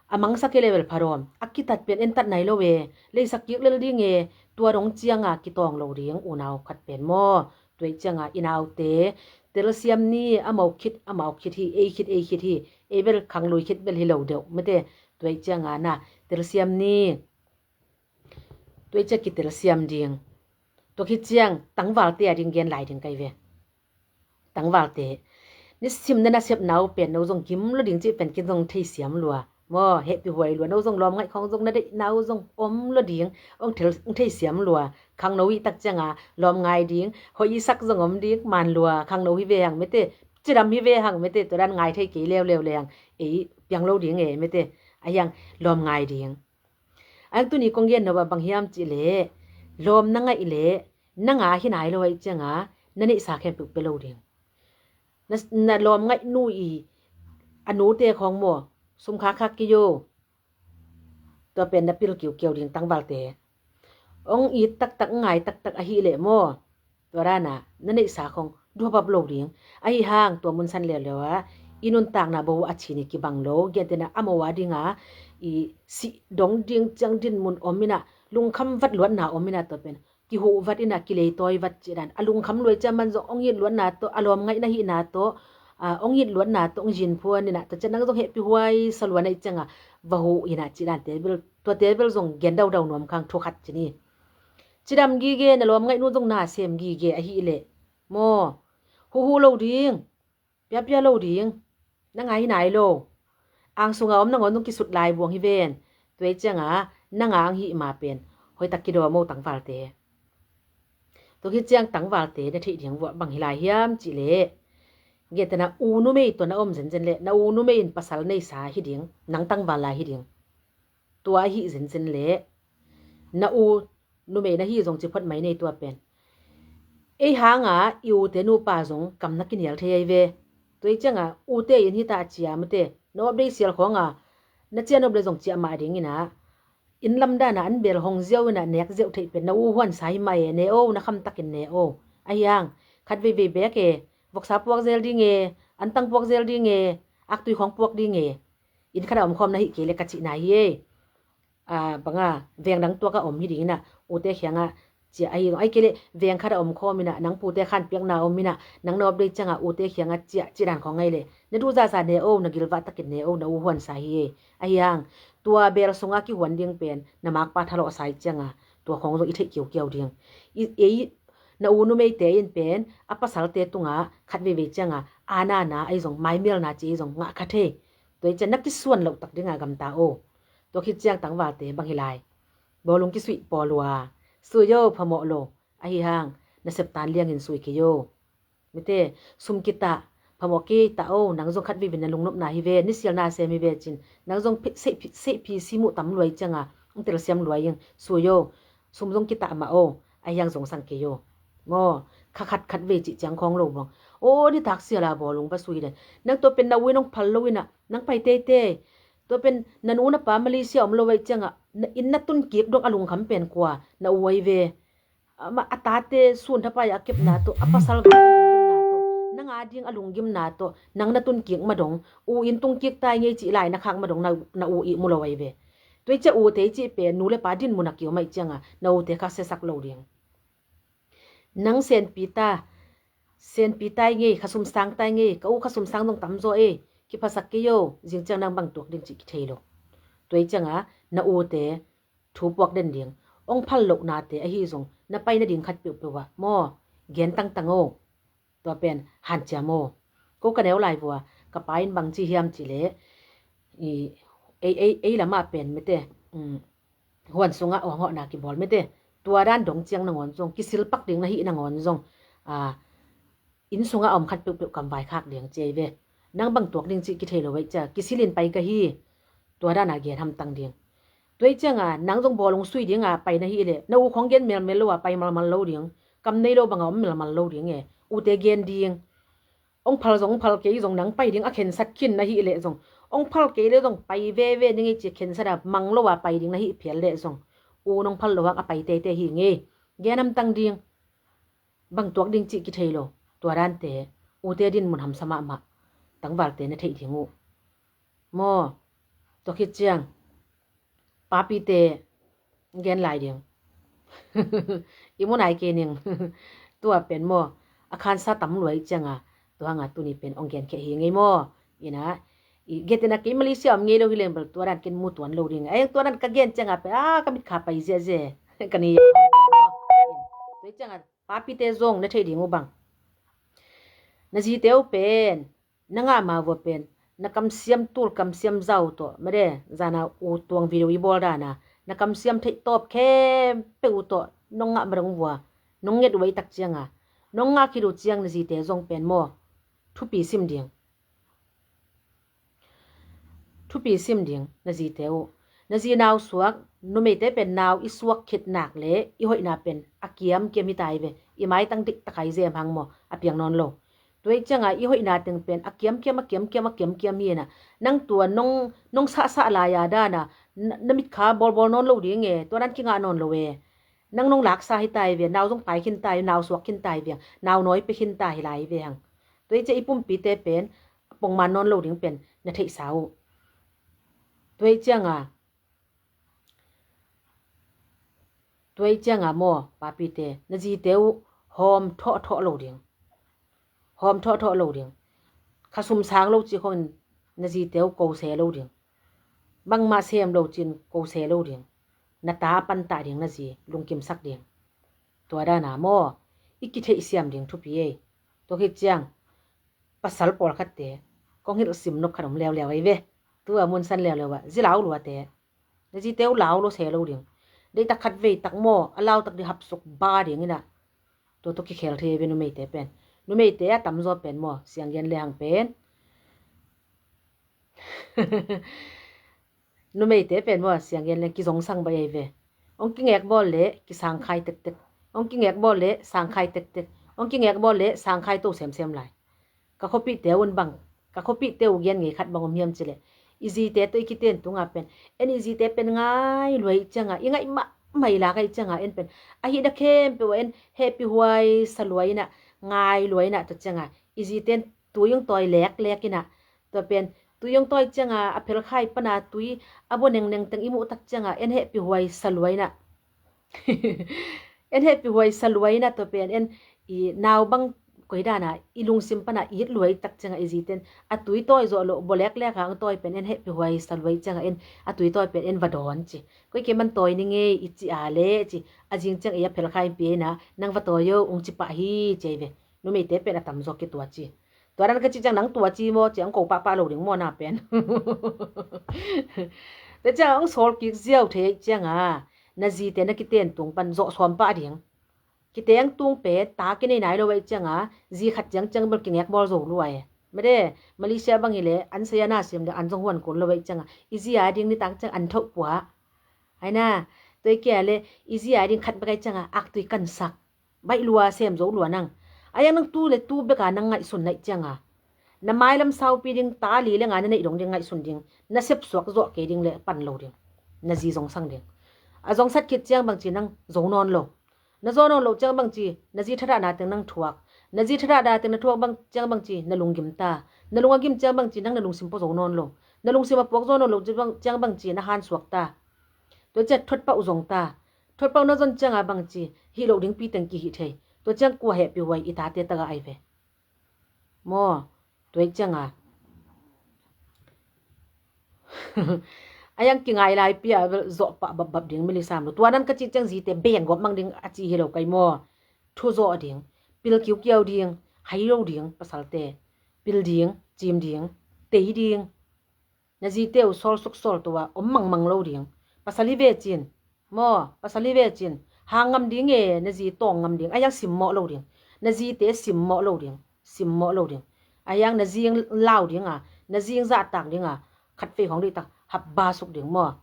A mangsak i level pha dawm. A kitat pen entat nai lo e. Leisak kik lel ding e. Tua dong cianga kitawng lo ding unau khat pen maw. Tua i cianga i naute telsiam ni, amau khit, amau khit hi, ei khit, ei khit hi, ei bel khanglui khit bel hi lo deuh, mete. Tua i cianga na telsiam ni. Tua i cia kitelsiam ding. Tua khit ciang tangvalte a ding gen lai ding kai ve. Tangvalte. Nisim na nasepna uh pen no zong gim lo ding cih pen kin zong theisiam lua. Maw, hehpih huai lua, no zong lawm ngaih khawng zong na deihna uh zong om lo ding. Ong thel, ong theisiam lua. Khangno i tak cianga lawm ngai ding. Hoih i sak zong om ding, man lua. Khangno hi ve hang mete. Cidam hi ve hang mete. Tua dan ngai thei kei leuleu le hang. Ei, piang lo ding e mete. A hiang lawm ngai ding. A hiang tuni kong gen no ba bang hiam cih leh. Lawm na ngaih leh. Na nga hi nai lo ahih cianga. Na neihsa khempeuh pe lo ding. Na, na lawm ngaih nu i a nute khawng maw, sum khakkhak kei o. Tua pen na pil kiukiau ding tangvalte. Ong it taktak, ngai taktak ahih leh maw, tua dana na neihsa khawng duhapap lo ding. Ahi hang tua munsan leuleu a i nuntakna bo a chin i kibang lo. Gentehna a mo a dinga i sih dong ding ciang dinmun om ina, lungkham vat luatna om ina, tua pen kihuh vat ina, kileitawi vat cih dan. A lungkham luai ciang man zong ong it luatna tawh, a lawm ngaihna hihna tawh, a, ong it luatna tawh ong zin phuan ina, tua ciang nang zong hehpih huai sa luan ahih cianga va huh ina cih dan te bel, tua te bel zong gen daudau nuam khang thu khat ci ni. Cidam gige, na lawm ngaih nu zong na sem gige ahih leh maw, huhhuh lo ding. Piapia lo ding. Na nga hi nai lo. Ang sunga om nangawn zong kisut lai buang hi ven. Tua i cianga na nga ang hih ma pen hoihtak kidawm o tangvalte. Tua khit ciang tangvalte na theih ding vuah bang hi lai hiam cih leh. Gentehna u numei tua na om zenzen leh na u numei in pasal neisa hi ding. Nang tangval lai hi ding. Tua ahi zenzen leh na u numei na hi zong ci phot mai nei tua pen. Ei hanga i ute nupa zong kam na kinial thei ai ve. Tua i cianga ute in hita a cia mate, na op dei sial khawnga na cian op le zong ciah mah ding ina, inn lam dana an bel hong ziau ina nek ziau theih pen na u huan sa hi mah e, ne o, na kham takin ne o. Ahi hang khat veivei bek e, voksa puak zel ding e, antang puak zel ding e, aktui khawng puak ding e. Inn khat a om khawm na hih kei le ka cihna hi e. A, banga veng dang tuak a om hi ding ina, ute khianga ciah ahi zong, ai kei le veng khat a om khawm ina, nang pute khan piakna om ina, nang na op dei cianga ute khianga ciah, cih dan khawng ngai le, na duh zahzah ne o, na gilvah takin ne o, na u huan sa hi e. Ahi hang tua bel sunga kihuan ding pen na makpa thalawh sa i cianga tua khawng zong i theih kiukiau ding. I, ei, na u numeite in pen a pasalte tunga khat veivei cianga a nana ahi zong, maimelna ci ahi zong ngah kha thei. Tua i ciang na kisuan loh tak dinga gamta o. Tua khit ciang tangvalte bang hi lai. Bawlung kisuih pawl uh a, sui o, phamawh lo. Ahi hang na septan liangin sui kei o. Mite, sum kitah phamawh kei ta o, nang zong khat veivei na lungnopna hi ve, nisialna sem hi ve cin. Nang zong phi-, seih phi-, seih phi simuh tam luai cianga hong telsiam luai ing, sui o. Sum zong kitah mah o. Ahi hang zong sang kei o. Maw, kha khat khat vei cih ciang khawng lo bang. O, nitak siala bawlung va sui den. Nang tua pen na u in hong phal lo ina, nang pai teitei. Tua pen na nu na pa Malaysia om lo vai cianga, na inn na tun kik dong a lungkham pen kua, na u ai ve. Amah a tate sun thapai a kepna tawh, a pasal vai a lunggimna tawh, nang a ding a lunggimna tawh, nang na tun kik ma dong, u inn tung kik tai ngei cih lai na khak ma dong, na, na u ih mu lo ai ve. Tua i ciah ute i cih pen nu le pa dinmun a kiom ai cianga na ute kha siasak lo ding. Nang senpi ta, senpi tai ngei, khasum sang tai ngei, ka u khasum sang dong tamzaw ei, kiphasak kei o, zing ciang nang bang tuak ding cih kithei lo. Tua hi cianga na ute thu puak den ding. Ong phal lohnate ahi zong na pai nading khat peuhpeuh ah maw, gen tangtang o. Tua pen hanciam o. Ko ka neu lai vua, ka pa in bang ci hiam cih leh, ei, ei, ei lamah pen mete, um, huan sungah awng hawhna kibawl mete. Tua dan dong ciang nangawn zong, kisil pak ding na hih nangawn zong, a, inn sungah a om khat peuhpeuh kam vaikhak ding ci ei ve. Nang bang tuak ding cih kithei lo ei cia, kisil in pai ka hi. Tua dana gen hamtang ding. Tua ei cianga nang zong bawl ung sui dinga pai na hih leh, na u khong gen melmel lo a pai malmal lo ding. Kam nei lo banga om melmal lo ding e. Ute gen ding. Ong phal zong phal kei zong nang pai ding a khensat khin na hih leh zong, ong phal kei leh zong pai veve ning ei ci khensat a mang lo a pai ding na hih phial leh zong, u nong phal lo hang a pai teitei hi ngei. Gen hamtang ding. Bang tuak ding cih kithei lo. Tua dante ute din mun hamsa mahmah. Tangvalte na theih ding uh. Maw, tua khit ciang papite gen lai ding. I mu nai kei ning. Tua pen maw, a khansa tam luai cianga, tua hanga tuni pen ong gen kheh hi ngei maw. Ina, i getina kei Malaysia om ngei lo hi leng bel tua dan ken mu tuan lo ding. Ai tua dan ka gen cianga pen, a, ka mit kha pai ziahziah. Ka ni. Tua cianga papite zong na thei ding uh bang, na zite uh pen na ngah ma vua pen, na kamsiam tul kamsiam zau tawh, mede, zana u tuang video i bawl dana, na kamsiam theih tawp khempeuh uh tawh nong ngah ma dong vua, nong nget uh ei tak cianga, nong ngah khit uh ciang na zite zong pen maw, thupi sim ding. Thupi sim ding na zite uh. Na zi nau suak, numeite pen nau i suak khit nak le i hoihna pen a kiamkiam hi tai ve. I maitang diktak ai zem hang maw, a piang nawn lo. Tua ei cianga i hoihna teng pen a kiamkiam, a kiamkiam, a kiamkiam hi ina. Nang tua nong, nong sahsah lai a dana, na, na mitkha bawlbawl nawn lo ding e, tua nan kingah nawn lo e. Nang nong laksa hi tai ve, nau zong pai khin tai, nau suak khin tai ve, nau nawi pe khin tai hi lai ve hang. Tua ei cia i pumpite pen, a pongman nawn lo ding pen, na theihsa uh. Tua ei cianga, tua ei cianga maw, papite, na zite uh hawm thawhthawh lo ding. Hawm thawhthawh lo ding. Khasum sang lo cih khongin na zite uh ko se lo ding. Bangmah sem lo cin ko se lo ding. Na ta a pantah ding na zi, lungkimsak ding. Tua dana maw, i kitheihsiam ding thupi ei. Tua khit ciang, pasal pawlkhatte, kong hilh sim nok khat om leuleu ei ve. Tua munsan leuleu ah, zi lau luate. Na zite uh lau lo se lo ding. Deitak khat veitak maw, a lautak ding hapsuk ba ding ina. Tua tua kikhel thei ve numeite pen. Numeite a tamzaw pen maw, sianggen le hang pen. Numeite pen maw, sianggen le kizongsang bai ei ve. Ong kingek bawl le, kisangkhai tektek. Ong kingek bawl le, sangkhai tektek. Ong kingek bawl le, sangkhai to semsem lai. Ka khuapihte un bang, ka khuapihte uh gen ngei khat bang om hiam cileh, i zite tawh i kiten tunga pen, en i zite pen ngai luai cianga, i ngaih mahmah i lak ai cianga, en pen, ahi da khempeuh en hehpihhuai sa luai ina, ngai luai ina, tua cianga, i zite en tui ong tawi leklek ina, tua pen, tui ong tawi cianga, a phelkhai pana tui a bua nengneng teng i muh tak cianga, en hehpihhuai sa luai ina. En hehpihhuai sa luai ina tua pen en i nau bang koi dana i lungsim pana i it luai tak cianga i ziten a tui tawi zawh loh bua leklek hang tawi pen en hehpihhuai sa luai cianga en a tui tawi pen en va dawn ci. Koi ke man tawi ni ngei i ci a le ci a zing ciang ei a phelkhai pi ina nang va tawi o ung ci pah hi ci ei ve. Numeite pen a tamzaw kitua ci. Tua dan ka cih ciang nang tua ci maw ci ang ko pahpah lo ding maw na pen. Te ciang ang sawl kik ziau thei cianga na zite na kiten tung pan zawh suam pah ding. Kiteng tung pen ta kinei nai lo ei cianga zi khat ciang ciang bel kingek bawl zo luai. Mede Malaysia bang hi le an saya na siam ding an zong huan kun lo ei cianga i zi a ding ni tang ciang an thoh pua. Aina, tua i kia le i zi a ding khat bek ei cianga aktui kan sak. Baih lua sem zo lua nang. Ayang nang tu le tu beka nang ngaihsun naih cianga na mailam saupi ding ta li le nga na neih dong ding ngaihsun ding na sepsuak zawh kei ding le pan lo ding. Na zi zongsang ding. A zongsat khit ciang bangci nang zo nawn lo. Na zo nawn lo ciang bangci na zi thadahna teng nang thuak. Na zi thadahna teng na thuak bang ciang bangci na lunggim ta. Na lung a gim ciang bangci nang na lungsim pua zo nawn lo. Na lungsim a puak zo nawn lo ciang bangci na hansuak ta. Tua ciang thotpauh zong ta. Thotpauh na zon cianga bangci hih loh ding piteng kihih thei. Tua ciang kua hehpihhuai i tate taga ai ve. Maw, tua i cianga A yang kingai lai pia bel zawh pah bapbap ding milisam lo. Tua dan ka cih ciang zite beng gawp mang ding a ci hi lo kai maw? Thu zawh ding, pil kiukiau ding, hai lo ding pasalte, pil ding, cim ding, tei ding. Na zite uh sawl suk sawl tua om mangmang lo ding. Pasal hi ve cin maw, pasal hi ve cin. Hang ngam ding e, na zi tawng ngam ding. A yang simmawh lo ding. Na zite simmawh lo ding. Simmawh lo ding. A yang na zing lau ding a, na zing zahtak ding a, khat fei hong dih tak hap ba suk ding maw?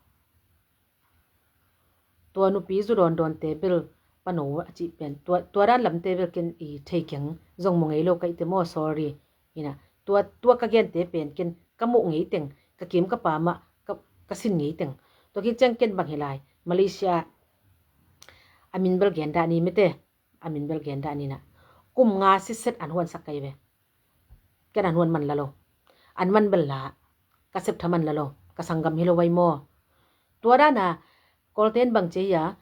Tua nupi zu dawndawnte bel pano a cih pen tua, tua dan lamte bel ken i thei keng zong mu ngei lo ka ite maw, sorry. Ina, tua, tua ka gente pen ken ka muh ngei teng, ka kim ka pamah ka, ka sin ngei teng. Tua ki ciang ken bang hi lai, Malaysia a min bel gen dah ni mete, a min bel gen dah ni na. Kum nga sitset an huansak kai ve. Ken an huan man la lo. An man bel la. Ka septha man la lo. Ka sanggam hi lo vai maw? Tua dana Kawlten bang ci a,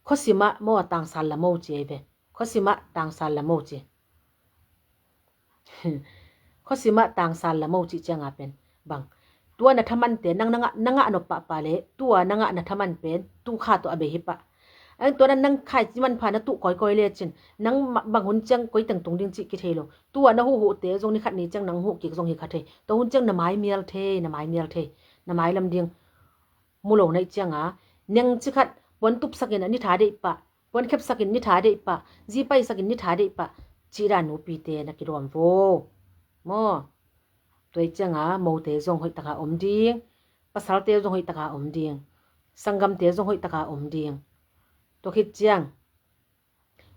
khuasimah maw tangsal la maw ci ai ve. Khuasimah tangsal la maw ci. Khuasimah tangsal la maw ci cianga pen bang, tua na thamante nang na ngah, na ngah nop pahpah le tua na ngah na thaman pen tu kha tawh a bei hi pah. An tua na nang khai ci manpha na tuh kawikawi le cin nang bang hun ciang koi teng tung ding cih kithei lo. Tua na huhhuhte zong ni khat ni ciang nang huh kik zong hi kha thei. Tua hun ciang na mai mial thei, na mai mial thei, na mai lam ding. Mu lo naih cianga neng ci khat puan tupsakin a ni tha deih pah, puan khepsakin ni tha deih pah, zi paisakin ni tha deih pah, cih dan nupite na kidawm vo. Maw? Tua ih cianga mote zong hoih taka om ding, pasalte zong hoih taka om ding, sanggamte zong hoih taka om ding. Tua khit ciang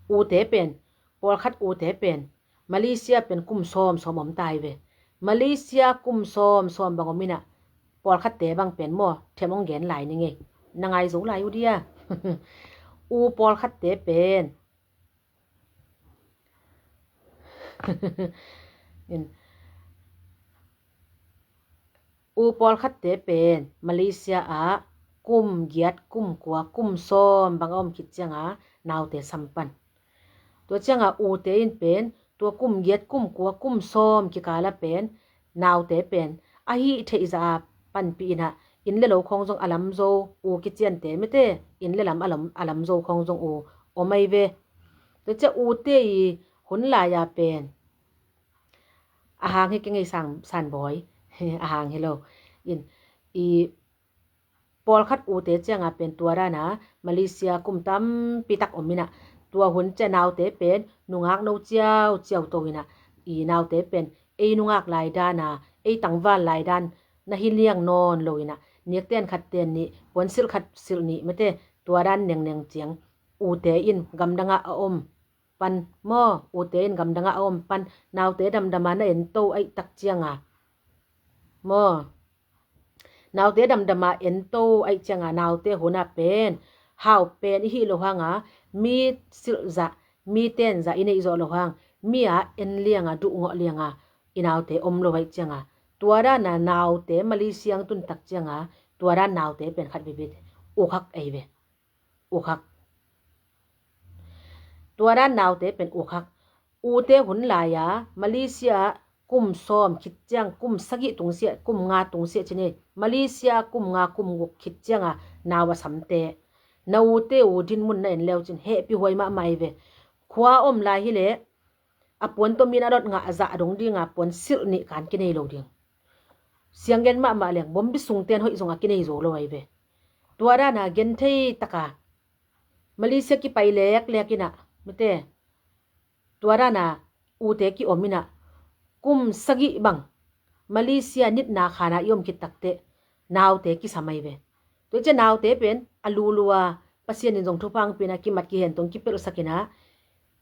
ute pen, pawlkhat ute pen Malaysia pen kum sawm sawm om tai ve. Malaysia kum sawm sawm bang om inah pawlkhatte bang pen maw, them hong gen lai ni ngei. Na ngai zo lai uh dia. U pawlkhatte pen u pawlkhatte pen Malaysia ah kum giat, kum kua, kum sawm bang a om khit cianga naute sampan. Tua cianga ute in pen tua kum giat, kum kua, kum sawm kikala pen naute pen a hih theih zah a panpih inah inn le lo khawng zong a lam zo, u kiciante mete inn le lam a lam, a lam zo khawng zong u om ai ve. Tua cia ute i hun lai-a pen a hang hi kei ngei sang, Sanbawi. A hang hi lo. In i pawlkhat ute cianga pen tua dana Malaysia kum tampi tak om inah tua hun cia naute pen nungak no ciau ciau to inah i naute pen ei nungak lai dana ei tangval lai dan na hi liang nawn lo inah niakten khatten nih puansilh khat silh nih mete tua dan nengneng ciang ute in gamdangah a om pan maw, ute in gamdangah a om pan naute damdama na ento aih tak cianga maw, naute damdama ento aih cianga naute huna pen hau pen i hih lo hanga mi silh zah, mi ten zah i neih zawh lo hang mi a en lianga duhngawh lianga i naute om lo aih cianga tua dana naute Malaysia ang tun tak cianga tua dan naute pen khat vivit ukhak ei ve. Ukhak. Tua dan naute pen ukhak. Ute hun lai-a Malaysia kum sawm khit ciang kum sagih tungsiah kum nga tungsiah cine Malaysia kum nga kum guk khit cianga nau a samte na ute u dinmun na en leu cin hehpih huai mahmah i ve. Khua om lai hileh a puan tomin a dot ngah a zah a dong dinga puan silh nih kan kinei lo ding. Sianggen mahmah leng bombi sungten hoih zong a kinei zo lo ai ve. Tua dana genthei taka Malaysia kipai leklek inah mite tua dana ute kiom inah kum sagih bang Malaysia nitna khana i om khit takteh naute kisam ai ve. Tua cia naute pen a lulua Pasian in zong thupha hong pina kimat kihen tong kipelhsak ina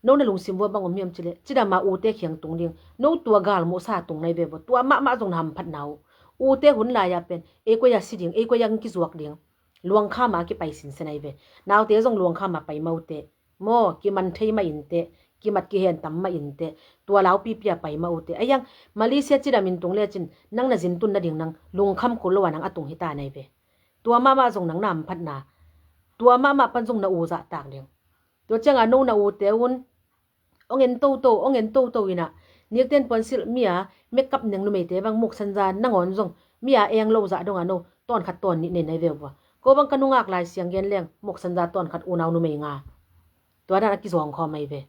no na lungsim vua bang om hiam cileh cidama ute khiang tung ding no tua galmuhsa tung nai ve vua tua mahmah zong na hamphatna uh ute hun lai-a pen ei koi-a si ding ei koi-a hong kizuak ding luangkhama kipai sinsen ai ve. Naute zong luangkhama pai ma ute maw kiman thei ma inte kimat kihen tam ma inte tua laupipia pai ma ute a yang Malaysia cidam in tung lecin nang na zintun nading nang lungkham kul lo a nang a tung hita nai ve. Tua mahmah zong nang na hamphatna tua mahmah pan zong na u zahtak ding. Tua cianga no na ute un ong en toto ong en toto inah nikten puansilh mi-a makeup neng numeite bang muksanza nangawn zong mi-a eng lo zah donga no tawn khat tawn nih nei nai ve uh a. Ko bang ka nungak Lai Siang gen leng Moksanza tawn khat unau numei nga. Tua dan a kizawng khawm ahi ve.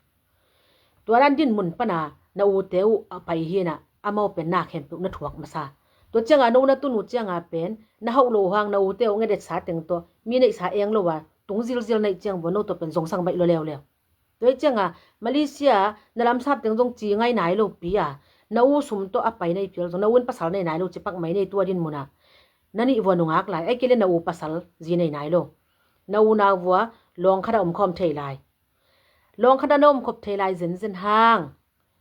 Tua dan dinmun pana na ute uh a pai hi na, amau pen na khempeuh na thuak masa. Tua cianga no na tun uh cianga pen na hauh lo hang na ute uh ngedetsa teng tawh mi neihsa eng lo a tung zilzil naih ciang vua no tawh pen zongsang baih lo leuleu. Tua hi cianga Malaysia na lamsap teng zong ci ngai nai lo pi a, na u sum tawh a pai nei pial zong na u in pasal nei nai lo cipak mai nei tua dinmun a na nih vua nungak lai, ai kei le na u pasal zi nei nai lo. Na u nau vua lawng khat a om khawm thei lai. Lawng khat a na om khop thei lai zenzen hang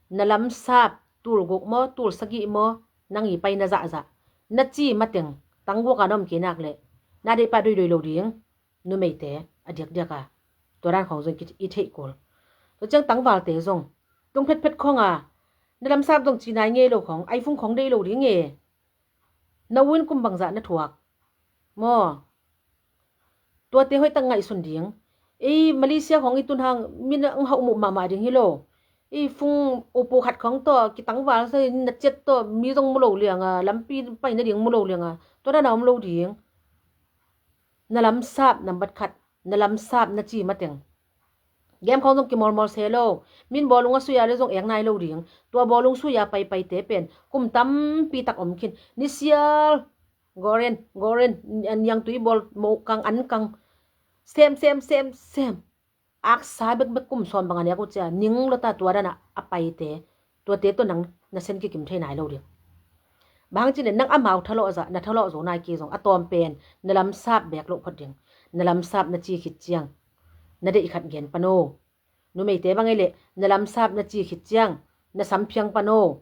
na lamsap tul guk maw, tul sagih maw, nang i pai na zahzah na ci mateng tang guk a na om kei nak leh na deih pah doidoi lo ding. Numeite a diakdiak a tua dan khawng zong i theih kul. Tua ciang tangvalte zong tung phetphet khawng a na lamsap zong ci nai ngei lo khawng, ai fung khawng deih lo ding e. Na u in kum bangzah na thuak maw? Tuate hoih tak ngaihsun ding. Ei Malaysia khawng i tun hang min ang hauh muh mahmah ding hi lo. Ei fung upu khat khawng tawh kitangval sa in na ciat tawh mi zong mu lo liang a, lampi pai nading mu lo liang a, tua dan a om lo ding. Na lamsap nambat khat, na lamsap na ci mateng. Game khawng zong kimawlmawl se lo. Min bawlung a sui a le zong eng nai lo ding. Tua bawlung sui a paipaite pen kum tampi tak om khin. Nisial goren goren, niangtui bawl, mokang ankang, sem sem sem sem. Aksa bekbek kum sawm bang a nek uh cia ning lota tua dana a paite, tuate tawh nang na sen kikim thei nai lo ding. Bang hang cin le nang amau thalawh zah na thalawh zo nai kei zong a tawm pen na lamsap bek loh phot ding. Na lamsap na ci khit ciang na deih khat gen pan o. Numeite bang ei leh na lamsap na ci khit ciang na samphiang pan o.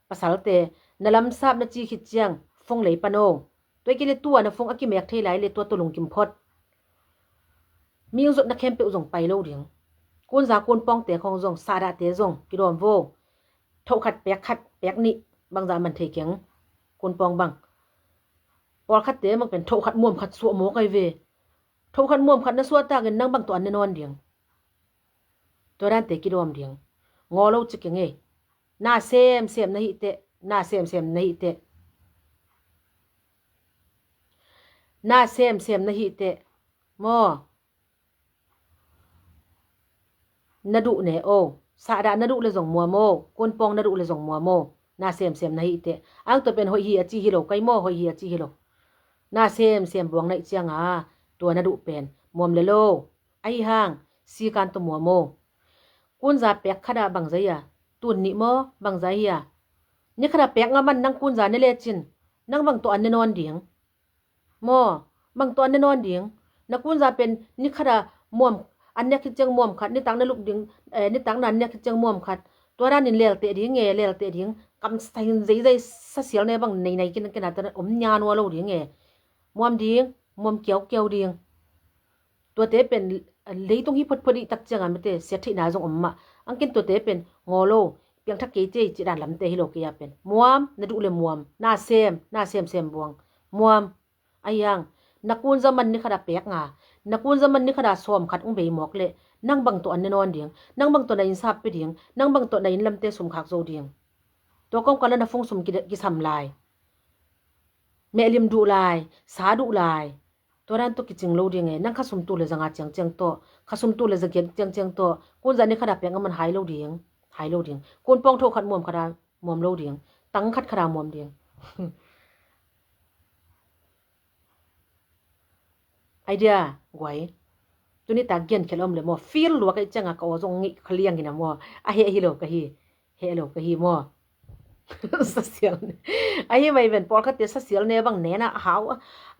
Pasalte na lamsap na ci khit ciang fung lei pan o. Tua i kei le tua na fung a kimek thei lai le tua tua lungkim phot. Ming zot na khempeuh zong pai lo ding. Kunza kunpawngte khawng zong sahdahte zong kidawm vo. Thoh khat pek khat pek nih bangzah man thei keng. Kunpawng bang pawlkhatte mang pen thoh khat muam khat suah mawk ai ve. Thoh khat muam khat na suah takin nang bang tawh an ne nawn ding. Tua dante kidawm ding. Ngaw lo ci keng ei. Na semsem na hih teh, na semsem na hih teh. Na semsem na hih teh. Maw? Na duh ne o. Sahdah na duh le zong muam o. Kunpawng na duh le zong muam o. Na semsem na hih teh. Ang tua pen hoih hi a ci hi lo kai maw, hoih hi a ci hi lo. Na semsem buang naih cianga tua na duh pen muam le lo. Ahi hang sikan tawh muam o. Kunza pek khata bangzah hi a? Tun nih maw bangzah hi a? Ni khata pek nga man nang kunza ne lecin nang bang tawh an ne nawn ding. Maw? Bang tawh an ne nawn ding. Na kunza pen ni khata muam, an nek khit ciang muam khat, nitak na luk ding, eh, nitak na an nek khit ciang muam khat. Tua danin lelte ding e, lelte ding. Kam sain zeizai sasial ne bang nei nei kin kin a tua om nia nua lo ding e. Muam ding, muam kiaukiau ding. Tuate pen leitung hi photphot i tak cianga mite siat theihna zong om mah. Angkin tuate pen ngaw lo, piangthak kei tei ci dan lamte hi lo kei a pen muam, na duh le muam, na sem, na semsem buang. Muam. Ahi hang na kunza man ni khata pek nga, na kunza man ni khata sawm khat ung bei mawk le nang bang tawh an ne nawn ding, nang bang tawh na inn sap pe ding, nang bang tawh na inn lamte sum khak zo ding. Tua kawmkal a na fung sum kisam lai. Mehlim duh lai, sa duh lai. Tua dan tawh kicing lo ding e. Nang khasum tul le za nga ciangciang tawh, khasum tul le za giat ciangciang tawh kunza ni khata pek nga man hai lo ding. Hai lo ding. Kunpawng thoh khat muam khata muam lo ding. Tang khat khata muam ding. Idea guai. Tuni ta gian khel om le maw, feel lua ka i cianga ka aw zong ngeih kha liang hi na maw. A heh hi lo ka hi. Heh lo ka hi maw. Sasial ne. Ahi mai ven pawlkhatte sasial ne bang nena a hau a,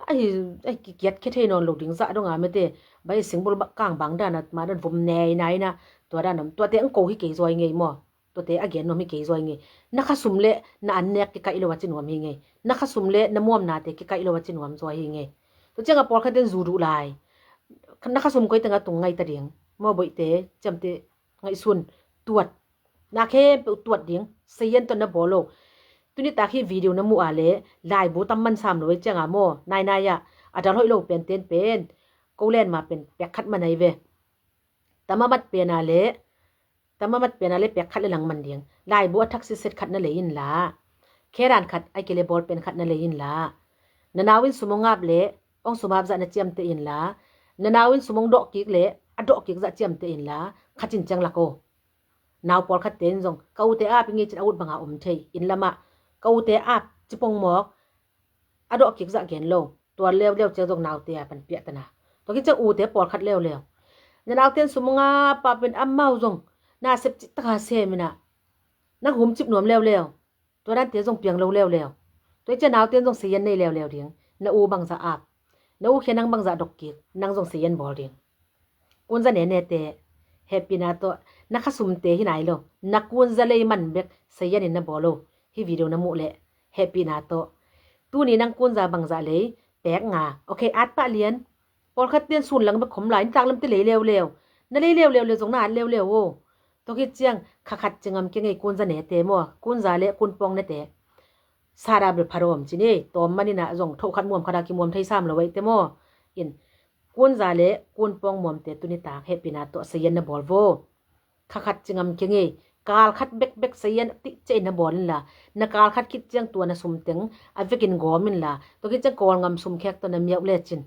ahi, ahi kikiat khe thei nawn lo ding zah donga mete. Bai singbul kang bang dana ma dan vom nei nai na. Tua dan om tuate ang ko hi kei zuai ngei maw. Tuate a gen nuam hi kei zuai ngei. Na khasum le na an nek kikaih lo a ci nuam hi ngei. Na khasum le na muamnate kikaih lo a ci nuam zuai hi ngei. Tua cianga pawlkhat den zu duh lai. Na khasum koi teng a tung ngai ta ding. Maw boihte, ciamte ngaihsun, tuat. Na khempeuh tuat ding. Sayan tawh na bawl lo. Tuni tak hi video na muh a le laibu tam man sam lo ei cianga maw. Nainai ah a dal hoih lo pen ten pen ko len ma pen pek khat man ai ve. Tamamat pen a le, tamamat pen a le pek khat le lang man ding. Laibu a thak sitset khat na lei inla, khedan khat ai kei le ball pen khat na lei inla, Na nau in sum hong ap leh hong sum ap zah na ciamteh inla, na nau in sum hong dawh kik leh a dawh kik zah ciamteh inla, khat in ciang lak o. Nau pawlkhatte in zong ka ute ap i ngei cin a ut banga om thei. Inn lamah ka ute ap ci pongmawk, a dawh kik zah gen lo. Tua leuleu ciang zong naute a pan piahtana. Tua kiciang ute pawlkhat leuleu, na naute in sum hong ap pah pen amau zong na sep cih taka sem inah, nang humcip nuam leuleu. Tua dante zong piang lo leuleu. Tua i ciang naute in zong sayan nei leuleu ding. Na u bangzah ap, na u khia nang bangzah dawh kik, nang zong sayan bawl ding. Kunza nenete, hehpihna tawh na khasumte hi nai lo, na kunza lei man bek sayan in na bawl lo. Hih video na muh leh hehpihna tawh, tuni nang kunza bangzah lei, pek nga, okay, at pah lian. Pawlkhat ten sun lang bek khom lai, nitak lamte lei leuleu. Na lei leuleu le zong na at leuleu o. Tua khit ciang kha khat ci ngam kei ngei, kunza nete maw, kunza le kunpawng nete. Sara bel pha dawm ci ni, tawm maninah zong thoh khat muam khatah kimuam thei sam lo aihte maw. In, kunza le kunpawng muamte tunitak hehpihna tawh sayan na bawl vo. Kha khat ci ngam kei ngei, kal khat bekbek sayan tih ciah in na bawl inla, na kal khat khit ciang tua na sum teng a vekin gawm inla, tua khit ciang Kawlngam sumkhek tawh na miauh lecin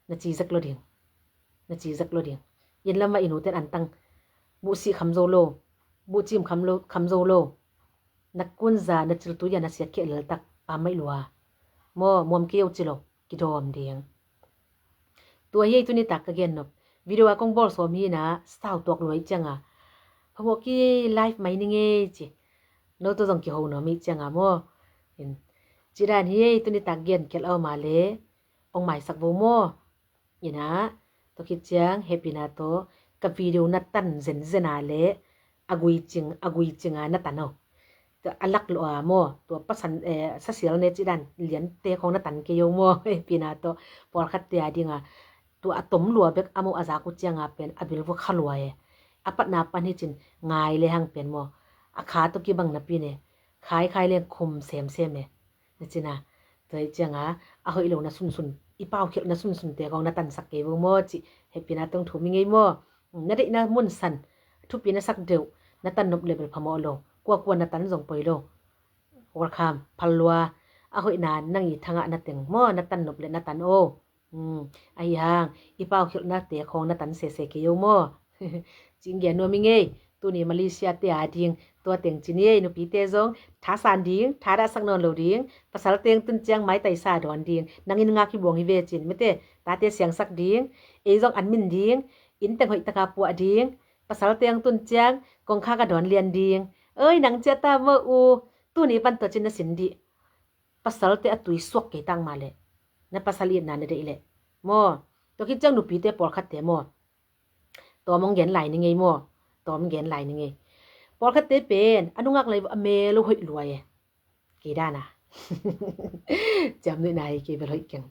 na ci zek lo ding. Na ci zek lo ding. Inn lamah i nuten antang buhsih kham zo lo, buhcim kham lo, kham zo lo. Na kunza na ciltui a na siatkheh leltak a maih lua. Maw, muam kei o ci lo, kidawm ding. Tua hi ei tunitak ka gen nop. Video a kong bawl sawm hi na, sau tuak lua i cianga, phamawh ki live mai ni ngei ci. No tawh zong kiho nuam i cianga maw. In, ci dan hi ei tunitak gen kelh a om a le, ong maisak vo maw. Ina, tua khit ciang hehpihna tawh ka video na tan zenzen a le, a gui cing, a gui cing a na tan o. Tua a lak lo a maw, tua pasan, eh, sasial ne ci dan liante khong na tan kei o maw, hehpihna tawh. Pawlkhatte a dinga, tua a tom lua bek a maw a zak uh cianga pen a bil vua kha lua e. A patna pan hi cin ngai le hang pen maw, a kha tawh kibang napi ne, khai khai leng khum semsem e. Na cina, tua hi cianga, a hoih lo na sunsun, i paukhelh na sunsunte khong na tansak kei vo maw cih, hehpihna tawh ong thum i ngei maw. Na deihna mun san, thupi na sak deuh, na tan nop le bel phamawh lo, kuakua na tan zong poi lo. Welcome, phal lua, a hoihna nang i thangah na teng maw, na tan nop le na tan o. Hmm, ahi hang, i paukhelhnate khong na tan sese kei o maw. Cing gen nuam i ngei, tuni Malaysia te a ding, tua teng ci ni ei, nupite zong thasan ding, thadah sak nawn lo ding, pasal teng tun ciang maitai sa dawn ding, nang in ngak hi buang hi ve cin, mete, tate siangsak ding, ei zong an min ding, inn teng hoih taka puah ding, pasal teng tun ciang kongkhak a dawn lian ding. Oi, nang ciah ta maw u, tuni pan tua cin na sin dih. Pasalte a tui suak kei tang mah leh, na pasal itna na deih leh. Maw, tua khit ciang nupite pawlkhatte maw, tawm ong gen lai ni ngei maw, tawm ong gen lai ni ngei. Pawlkhatte pen a nungak lai vua a mel uh hoih lua e. Kei dana. Ciam nuihna hi kei bel hoih keng.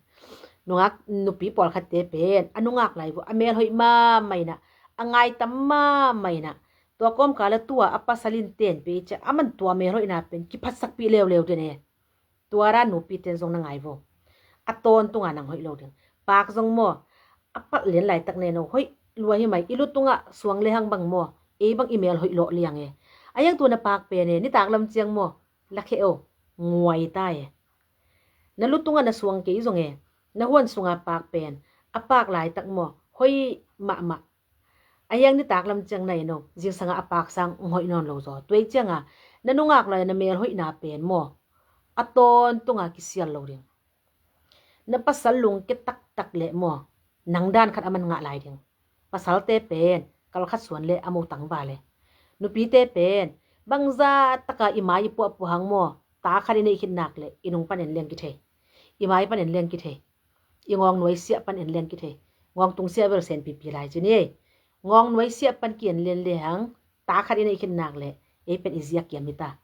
Nungak nupi pawlkhatte pen a nungak lai vua a mel hoih mahmah inah, a ngaitam mahmah inah. Tua kawmkal a tua a pasal in tenpih i ciah a man tua mel hoihna pen kiphatsakpih leuleu den e. Tua dan nupiten zong na ngai vo. A tawntunga nang hoih lo ding. Paak zong maw, a palh lian laitak nen o, hoih lua hi mai, i lu tungah suang le hang bang maw, ei bang i mel hoih lawh liang e. A hiang tua na paak pen e, nitak lam ciang maw, lakheh o, nguai ta e. Na lu tungah na suang kei zong e, na huan sunga paak pen, a paak laitak maw, hoih mahmah. A hiang nitak lam ciang na en o, zingsanga a paak sang ong hoih nawn lo zaw. Tua hi cianga na nungak lai na mel hoihna pen maw, a tawntunga kisial lo ding. Na pasal lungke taktak leh maw, nang dan khat a man ngah lai ding. Pasalte pen kalkhat suan leh a mo tangval e. Nupite pen bangzah taka i mai i puahpuah hang maw, ta khat i neih khit nak leh i nung pan en leng kithei. I mai pan en leng kithei. I ngawng nuai siah pan en leng kithei. Ngawng tung siah bel sen pipi lai ci ni ei. Ngawng nuai siah pan ki-en lian le hang, ta khat i neih khit nak leh ei pen i ziak kiam hi ta.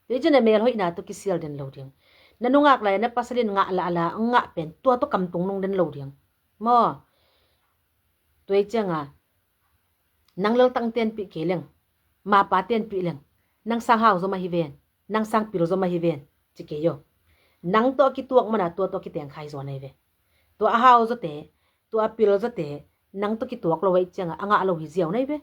Tua hi ciang na mel hoihna tawh kisial den lo ding. Na nungak lai na pasal in ngah lahla ngah pen tua tawh kamtung nung den lo ding. Maw. Tua hi cianga nang leltang tenpih kei leng, mapa tenpih leng, nang sang hau zaw mah hi ven, nang sang pil zaw mah hi ven, ci kei o. Nang tawh a kituak mana tua tawh a kitengkhai zaw na hi ve. Tua a hau zawte, tua a pil zawte, nang tawh kituak lo ahih cianga a ngah lo hi ziau na hi ve.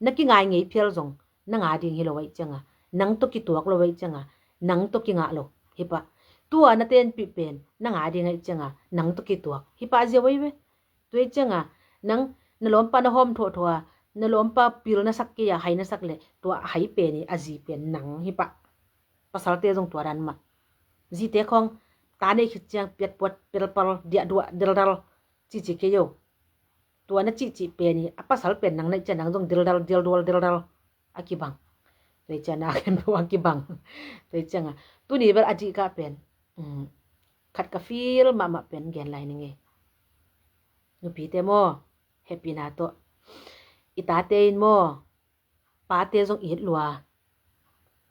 Na kingai ngei phial zong na ngah ding hi lo ahih cianga, nang tawh kituak lo ahih cianga, nang tawh kingah lo hi pah. Tua na tenpih pen nang a ding ahih cianga nang tawh kituak hi pah ziau ahi ve. Tua ahih cianga nang na lawmpa na hawm thawhthawh a, na lawmpa pil na sak kei a, hai na sak leh tua hai pen hi, a zi pen nang hi pah. Pasalte zong tua dan mah. Zite khawng ta nei khit ciang piatpuat, pelpal, diahduah, deldal cici kei yo. Tua na cihcih pen hi, a pasal pen nang na hih ciang nang zong deldal, dialdual, deldal a kibang. Tua ahih cianga a khempeuh a kibang. Tua ahih cianga tuni bel a dihkah pen, um, khat ka feel mahmah pen gen lai ning ei. Nupite maw, hehpihna tawh i tate in maw, pate zong it lua,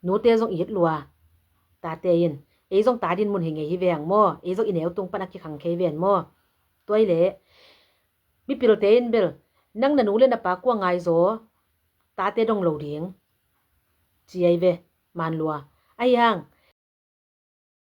nute zong it lua. Tate in, ei zong ta dinmun hi ngei hi veng maw, ei zong i neu tung pan a kikhang khei ven maw. Tua ahih leh mipilte in bel nang na nu le na pa kua ngaizaw, tate dong lo ding ci ahi ve, man lua. Ahi hang